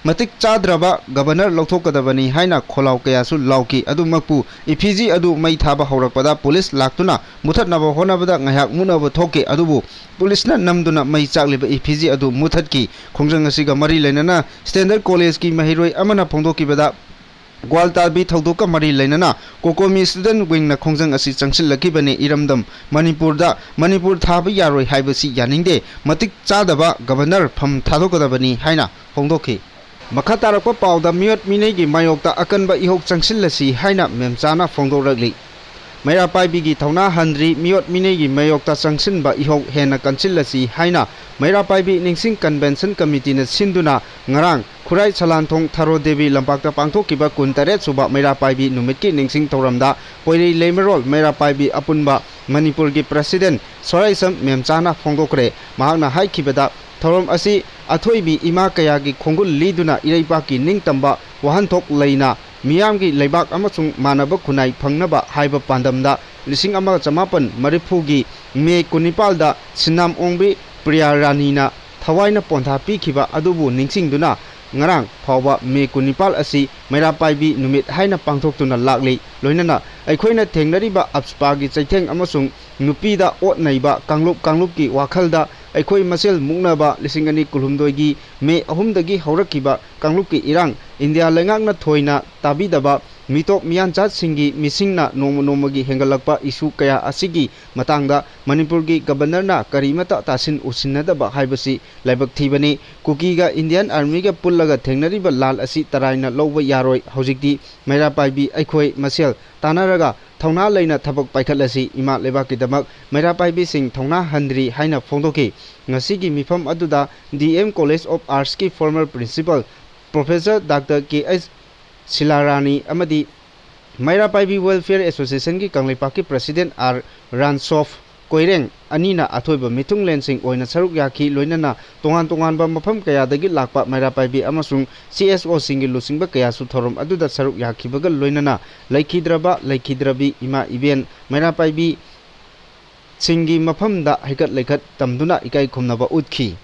ꯃꯇꯤꯛ ꯆꯥꯗ꯭ꯔꯕ ꯒꯕꯔꯅꯔ ꯂꯧꯊꯣꯛꯀꯗꯕꯅꯤ ꯍꯥꯏꯅ ꯈꯣꯜꯂꯥꯎ ꯀꯌꯥꯁꯨ ꯂꯥꯎꯈꯤ꯫ ꯑꯗꯨꯃꯛꯄꯨ ꯏꯐꯤꯖꯤ ꯑꯗꯨ ꯃꯩ ꯊꯥꯕ ꯍꯧꯔꯛꯄꯗ ꯄꯨꯂꯤꯁ ꯂꯥꯛꯇꯨꯅ ꯃꯨꯊꯠꯅꯕ ꯍꯣꯠꯅꯕꯗ ꯉꯥꯏꯍꯥꯛ ꯃꯨꯠꯅꯕ ꯊꯣꯛꯈꯤ꯫ ꯑꯗꯨꯕꯨ ꯄꯨꯂꯤꯁꯅ ꯅꯝꯗꯨꯅ ꯃꯩ ꯆꯥꯛꯂꯤꯕ ꯏꯐꯤꯖꯤ ꯑꯗꯨ ꯃꯨꯊꯠꯈꯤ꯫ ꯈꯣꯡꯖꯪ ꯑꯁꯤꯒ ꯃꯔꯤ ꯂꯩꯅꯅ ꯁ꯭ꯇꯦꯟꯗꯔꯗ ꯀꯣꯂꯦꯖꯀꯤ ꯃꯍꯩꯔꯣꯏ ꯑꯃꯅ ꯐꯣꯡꯗꯣꯛꯈꯤꯕꯗ, ꯒ꯭ꯋꯥꯜ ꯇꯥꯕꯤ ꯊꯧꯗꯣꯛꯀ ꯃꯔꯤ ꯂꯩꯅꯅ ꯀꯣꯀꯣꯃꯤ Student Wingꯅ ꯈꯣꯡꯖꯪ ꯑꯁꯤ ꯆꯪꯁꯤꯜꯂꯛꯈꯤꯕꯅꯤ꯫ ꯏꯔꯝꯗꯝ ꯃꯅꯤꯄꯨꯔꯗ ꯃꯅꯤꯄꯨꯔ ꯊꯥꯕ ꯌꯥꯔꯣꯏ ꯍꯥꯏꯕꯁꯤ ꯌꯥꯅꯤꯡꯗꯦ꯫ ꯃꯇꯤꯛ ꯆꯥꯗꯕ ꯒꯕꯔꯅꯔ ꯐꯝ ꯊꯥꯗꯣꯛꯀꯗꯕꯅꯤ ꯍꯥꯏꯅ ꯐꯣꯡꯗꯣꯛꯈꯤ꯫ ꯃꯈꯥ ꯇꯥꯔꯛꯄ ꯄꯥꯎꯗ ꯃꯤꯑꯣꯠ ꯃꯤꯅꯩꯒꯤ ꯃꯥꯌꯣꯛꯇ ꯑꯀꯟꯕ ꯏꯍꯧ ꯆꯪꯁꯤꯜꯂꯁꯤ ꯍꯥꯏꯅ ꯃꯦꯝꯆꯥꯅ ꯐꯣꯡꯗꯣꯔꯛꯂꯤ꯫ ꯃꯩꯔꯥ ꯄꯥꯏꯕꯤꯒꯤ ꯊꯧꯅꯥ ꯍꯟꯗ꯭ꯔꯤ, ꯃꯤꯑꯣꯠ ꯃꯤꯅꯩꯒꯤ ꯃꯥꯌꯣꯛꯇ ꯆꯪꯁꯤꯟꯕ ꯏꯍꯧ ꯍꯦꯟꯅ ꯀꯟꯁꯤꯜꯂꯁꯤ ꯍꯥꯏꯅ ꯃꯩꯔꯥ ꯄꯥꯏꯕꯤ ꯅꯤꯡꯁꯤꯡ ꯀꯟꯚꯦꯟꯁꯟ ꯀꯃꯤꯇꯤꯅ ꯁꯤꯟꯗꯨꯅ ꯉꯔꯥꯡ ꯈꯨꯔꯥꯏ ꯁꯂꯥꯟꯊꯣꯡ ꯊꯔꯣ ꯗꯦꯕꯤ ꯂꯝꯄꯥꯛꯇ ꯄꯥꯡꯊꯣꯛꯈꯤꯕ ꯀꯨꯟꯇꯔꯦꯠ ꯁꯨꯕ ꯃꯩꯔꯥ ꯄꯥꯏꯕꯤ ꯅꯨꯃꯤꯠꯀꯤ ꯅꯤꯡꯁꯤꯡ ꯊꯧꯔꯝꯗ ꯄꯣꯏꯔꯩ ꯂꯩꯃꯔꯣꯜ ꯃꯩꯔꯥ ꯄꯥꯏꯕꯤ ꯑꯄꯨꯟꯕ ꯃꯅꯤꯄꯨꯔꯒꯤ ꯄ꯭ꯔꯁꯤꯗꯦꯟ ꯁꯣꯔꯥꯏꯁꯝ ꯃꯦꯝꯆꯥꯅ ꯐꯣꯡꯗꯣꯛꯈ꯭ꯔꯦ꯫ ꯃꯍꯥꯛꯅ ꯍꯥꯏꯈꯤꯕꯗ, ꯊꯧꯔꯝ ꯑꯁꯤ ꯑꯊꯣꯏꯕꯤ ꯏꯃꯥ ꯀꯌꯥꯒꯤ ꯈꯣꯡꯒꯨꯜ ꯂꯤꯗꯨꯅ ꯏꯔꯩꯄꯥꯛꯀꯤ ꯅꯤꯡꯇꯝꯕ ꯋꯥꯍꯟꯊꯣꯛ ꯂꯩꯅ ꯃꯤꯌꯥꯝꯒꯤ ꯂꯩꯕꯥꯛ ꯑꯃꯁꯨꯡ ꯃꯥꯟꯅꯕ ꯈꯨꯟꯅꯥꯏ ꯐꯪꯅꯕ ꯍꯥꯏꯕ ꯄꯥꯟꯗꯝꯗ ꯂꯤꯁꯤꯡ ꯑꯃꯒ ꯆꯃꯥꯄꯟ ꯃꯔꯤꯐꯨꯒꯤ ꯃꯦ ꯀꯨꯟꯅꯤꯄꯥꯜꯗ ꯁꯤꯟꯅꯥꯝ ꯑꯣꯡꯕꯤ ꯄ꯭ꯔꯤꯌꯥ ꯔꯥꯅꯤꯅ ꯊꯋꯥꯏꯅ ꯄꯣꯟꯊꯥ ꯄꯤꯈꯤꯕ ꯑꯗꯨꯕꯨ ꯅꯤꯡꯁꯤꯡꯗꯨꯅ ꯉꯔꯥꯡ ꯐꯥꯎꯕ ꯃꯦ ꯀꯨꯟꯅꯤꯄꯥꯜ ꯑꯁꯤ ꯃꯩꯔꯥ ꯄꯥꯏꯕꯤ ꯅꯨꯃꯤꯠ ꯍꯥꯏꯅ ꯄꯥꯡꯊꯣꯛꯇꯨꯅ ꯂꯥꯛꯂꯤ꯫ ꯂꯣꯏꯅꯅ ꯑꯩꯈꯣꯏꯅ ꯊꯦꯡꯅꯔꯤꯕ ꯑꯞꯁꯄꯥꯒꯤ ꯆꯩꯊꯦꯡ ꯑꯃꯁꯨꯡ ꯅꯨꯄꯤꯗ ꯑꯣꯠ ꯅꯩꯕ ꯀꯥꯡꯂꯨꯞ ꯀꯥꯡꯂꯨꯞꯀꯤ ꯋꯥꯈꯜꯗ ꯑꯩꯈꯣꯏ ꯃꯁꯦꯜ ꯃꯨꯛꯅꯕ ꯂꯤꯁꯤꯡ ꯑꯅꯤ ꯀꯨꯟꯍꯨꯝꯗꯣꯏꯒꯤ ꯃꯦ ꯑꯍꯨꯝꯗꯒꯤ ꯍꯧꯔꯛꯈꯤꯕ ꯀꯥꯡꯂꯨꯞꯀꯤ ꯏꯔꯥꯡ, ꯏꯟꯗꯤꯌꯥ ꯂꯩꯉꯥꯛꯅ ꯊꯣꯏꯅ ꯇꯥꯕꯤꯗꯕ ꯃꯤꯇꯣꯞ ꯃꯤꯌꯥꯟꯆꯥꯠꯁꯤꯡꯒꯤ ꯃꯤꯁꯤꯡꯅ ꯅꯣꯡꯃ ꯅꯣꯡꯃꯒꯤ ꯍꯦꯟꯒꯠꯂꯛꯄ ꯏꯁꯨ ꯀꯌꯥ ꯑꯁꯤꯒꯤ ꯃꯇꯥꯡꯗ ꯃꯅꯤꯄꯨꯔꯒꯤ ꯒꯕꯔꯅꯔꯅ ꯀꯔꯤꯃꯠꯇ ꯇꯥꯁꯤꯟ ꯎꯁꯤꯟꯅꯗꯕ ꯍꯥꯏꯕꯁꯤ ꯂꯥꯏꯕꯛ ꯊꯤꯕꯅꯤ꯫ ꯀꯨꯀꯤꯒ ꯏꯟꯗꯤꯌꯥꯟ ꯑꯥꯔꯃꯤꯒ ꯄꯨꯜꯂꯒ ꯊꯦꯡꯅꯔꯤꯕ ꯂꯥꯟ ꯑꯁꯤ ꯇꯔꯥꯏꯅ ꯂꯧꯕ ꯌꯥꯔꯣꯏ꯫ ꯍꯧꯖꯤꯛꯇꯤ ꯃꯩꯔꯥ ꯄꯥꯏꯕꯤ ꯑꯩꯈꯣꯏ ꯃꯁꯦꯜ ꯇꯥꯟꯅꯔꯒ ꯊꯧꯅꯥ ꯂꯩꯅ ꯊꯕꯛ ꯄꯥꯏꯈꯠꯂꯁꯤ꯫ ꯏꯃꯥ ꯂꯩꯕꯥꯛꯀꯤꯗꯃꯛ ꯃꯩꯔꯥ ꯄꯥꯏꯕꯤꯁꯤꯡ ꯊꯧꯅꯥ ꯍꯟꯗ꯭ꯔꯤ ꯍꯥꯏꯅ ꯐꯣꯡꯗꯣꯛꯈꯤ꯫ ꯉꯁꯤꯒꯤ ꯃꯤꯐꯝ ꯑꯗꯨꯗ ꯗꯤ ꯑꯦꯝ College of Artsꯀꯤ former principal Professor Doctor K H Shilarani ꯑꯃꯗꯤ ꯃꯩꯔꯥ ꯄꯥꯏꯕꯤ Welfare Associationꯒꯤ ꯀꯪꯂꯩꯄꯥꯛꯀꯤ President R Ransof Koireng ꯑꯅꯤꯅ ꯑꯊꯣꯏꯕ ꯃꯤꯊꯨꯡꯂꯦꯟꯁꯤꯡ ꯑꯣꯏꯅ ꯁꯔꯨꯛ ꯌꯥꯈꯤ, ꯂꯣꯏꯅꯅ ꯇꯣꯉꯥꯟ ꯇꯣꯉꯥꯟꯕ ꯃꯐꯝ ꯀꯌꯥꯗꯒꯤ ꯂꯥꯛꯄ ꯃꯩꯔꯥ ꯄꯥꯏꯕꯤ ꯑꯃꯁꯨꯡ C S Oꯁꯤꯡꯒꯤ ꯂꯨꯆꯤꯡꯕ ꯀꯌꯥꯁꯨ ꯊꯧꯔꯝ ꯑꯗꯨꯗ ꯁꯔꯨꯛ ꯌꯥꯈꯤꯕꯒ ꯂꯣꯏꯅꯅ ꯂꯩꯈꯤꯗ꯭ꯔꯕ, ꯂꯩꯈꯤꯗ꯭ꯔꯕꯤ ꯏꯃꯥ ꯏꯕꯦꯟ ꯃꯩꯔꯥ ꯄꯥꯏꯕꯤ ꯁꯤꯡꯒꯤ ꯃꯐꯝꯗ ꯍꯩꯀꯠ ꯂꯩꯀꯠ ꯇꯝꯗꯨꯅ ꯏꯀꯥꯏ ꯈꯨꯝꯅꯕ ꯎꯠꯈꯤ꯫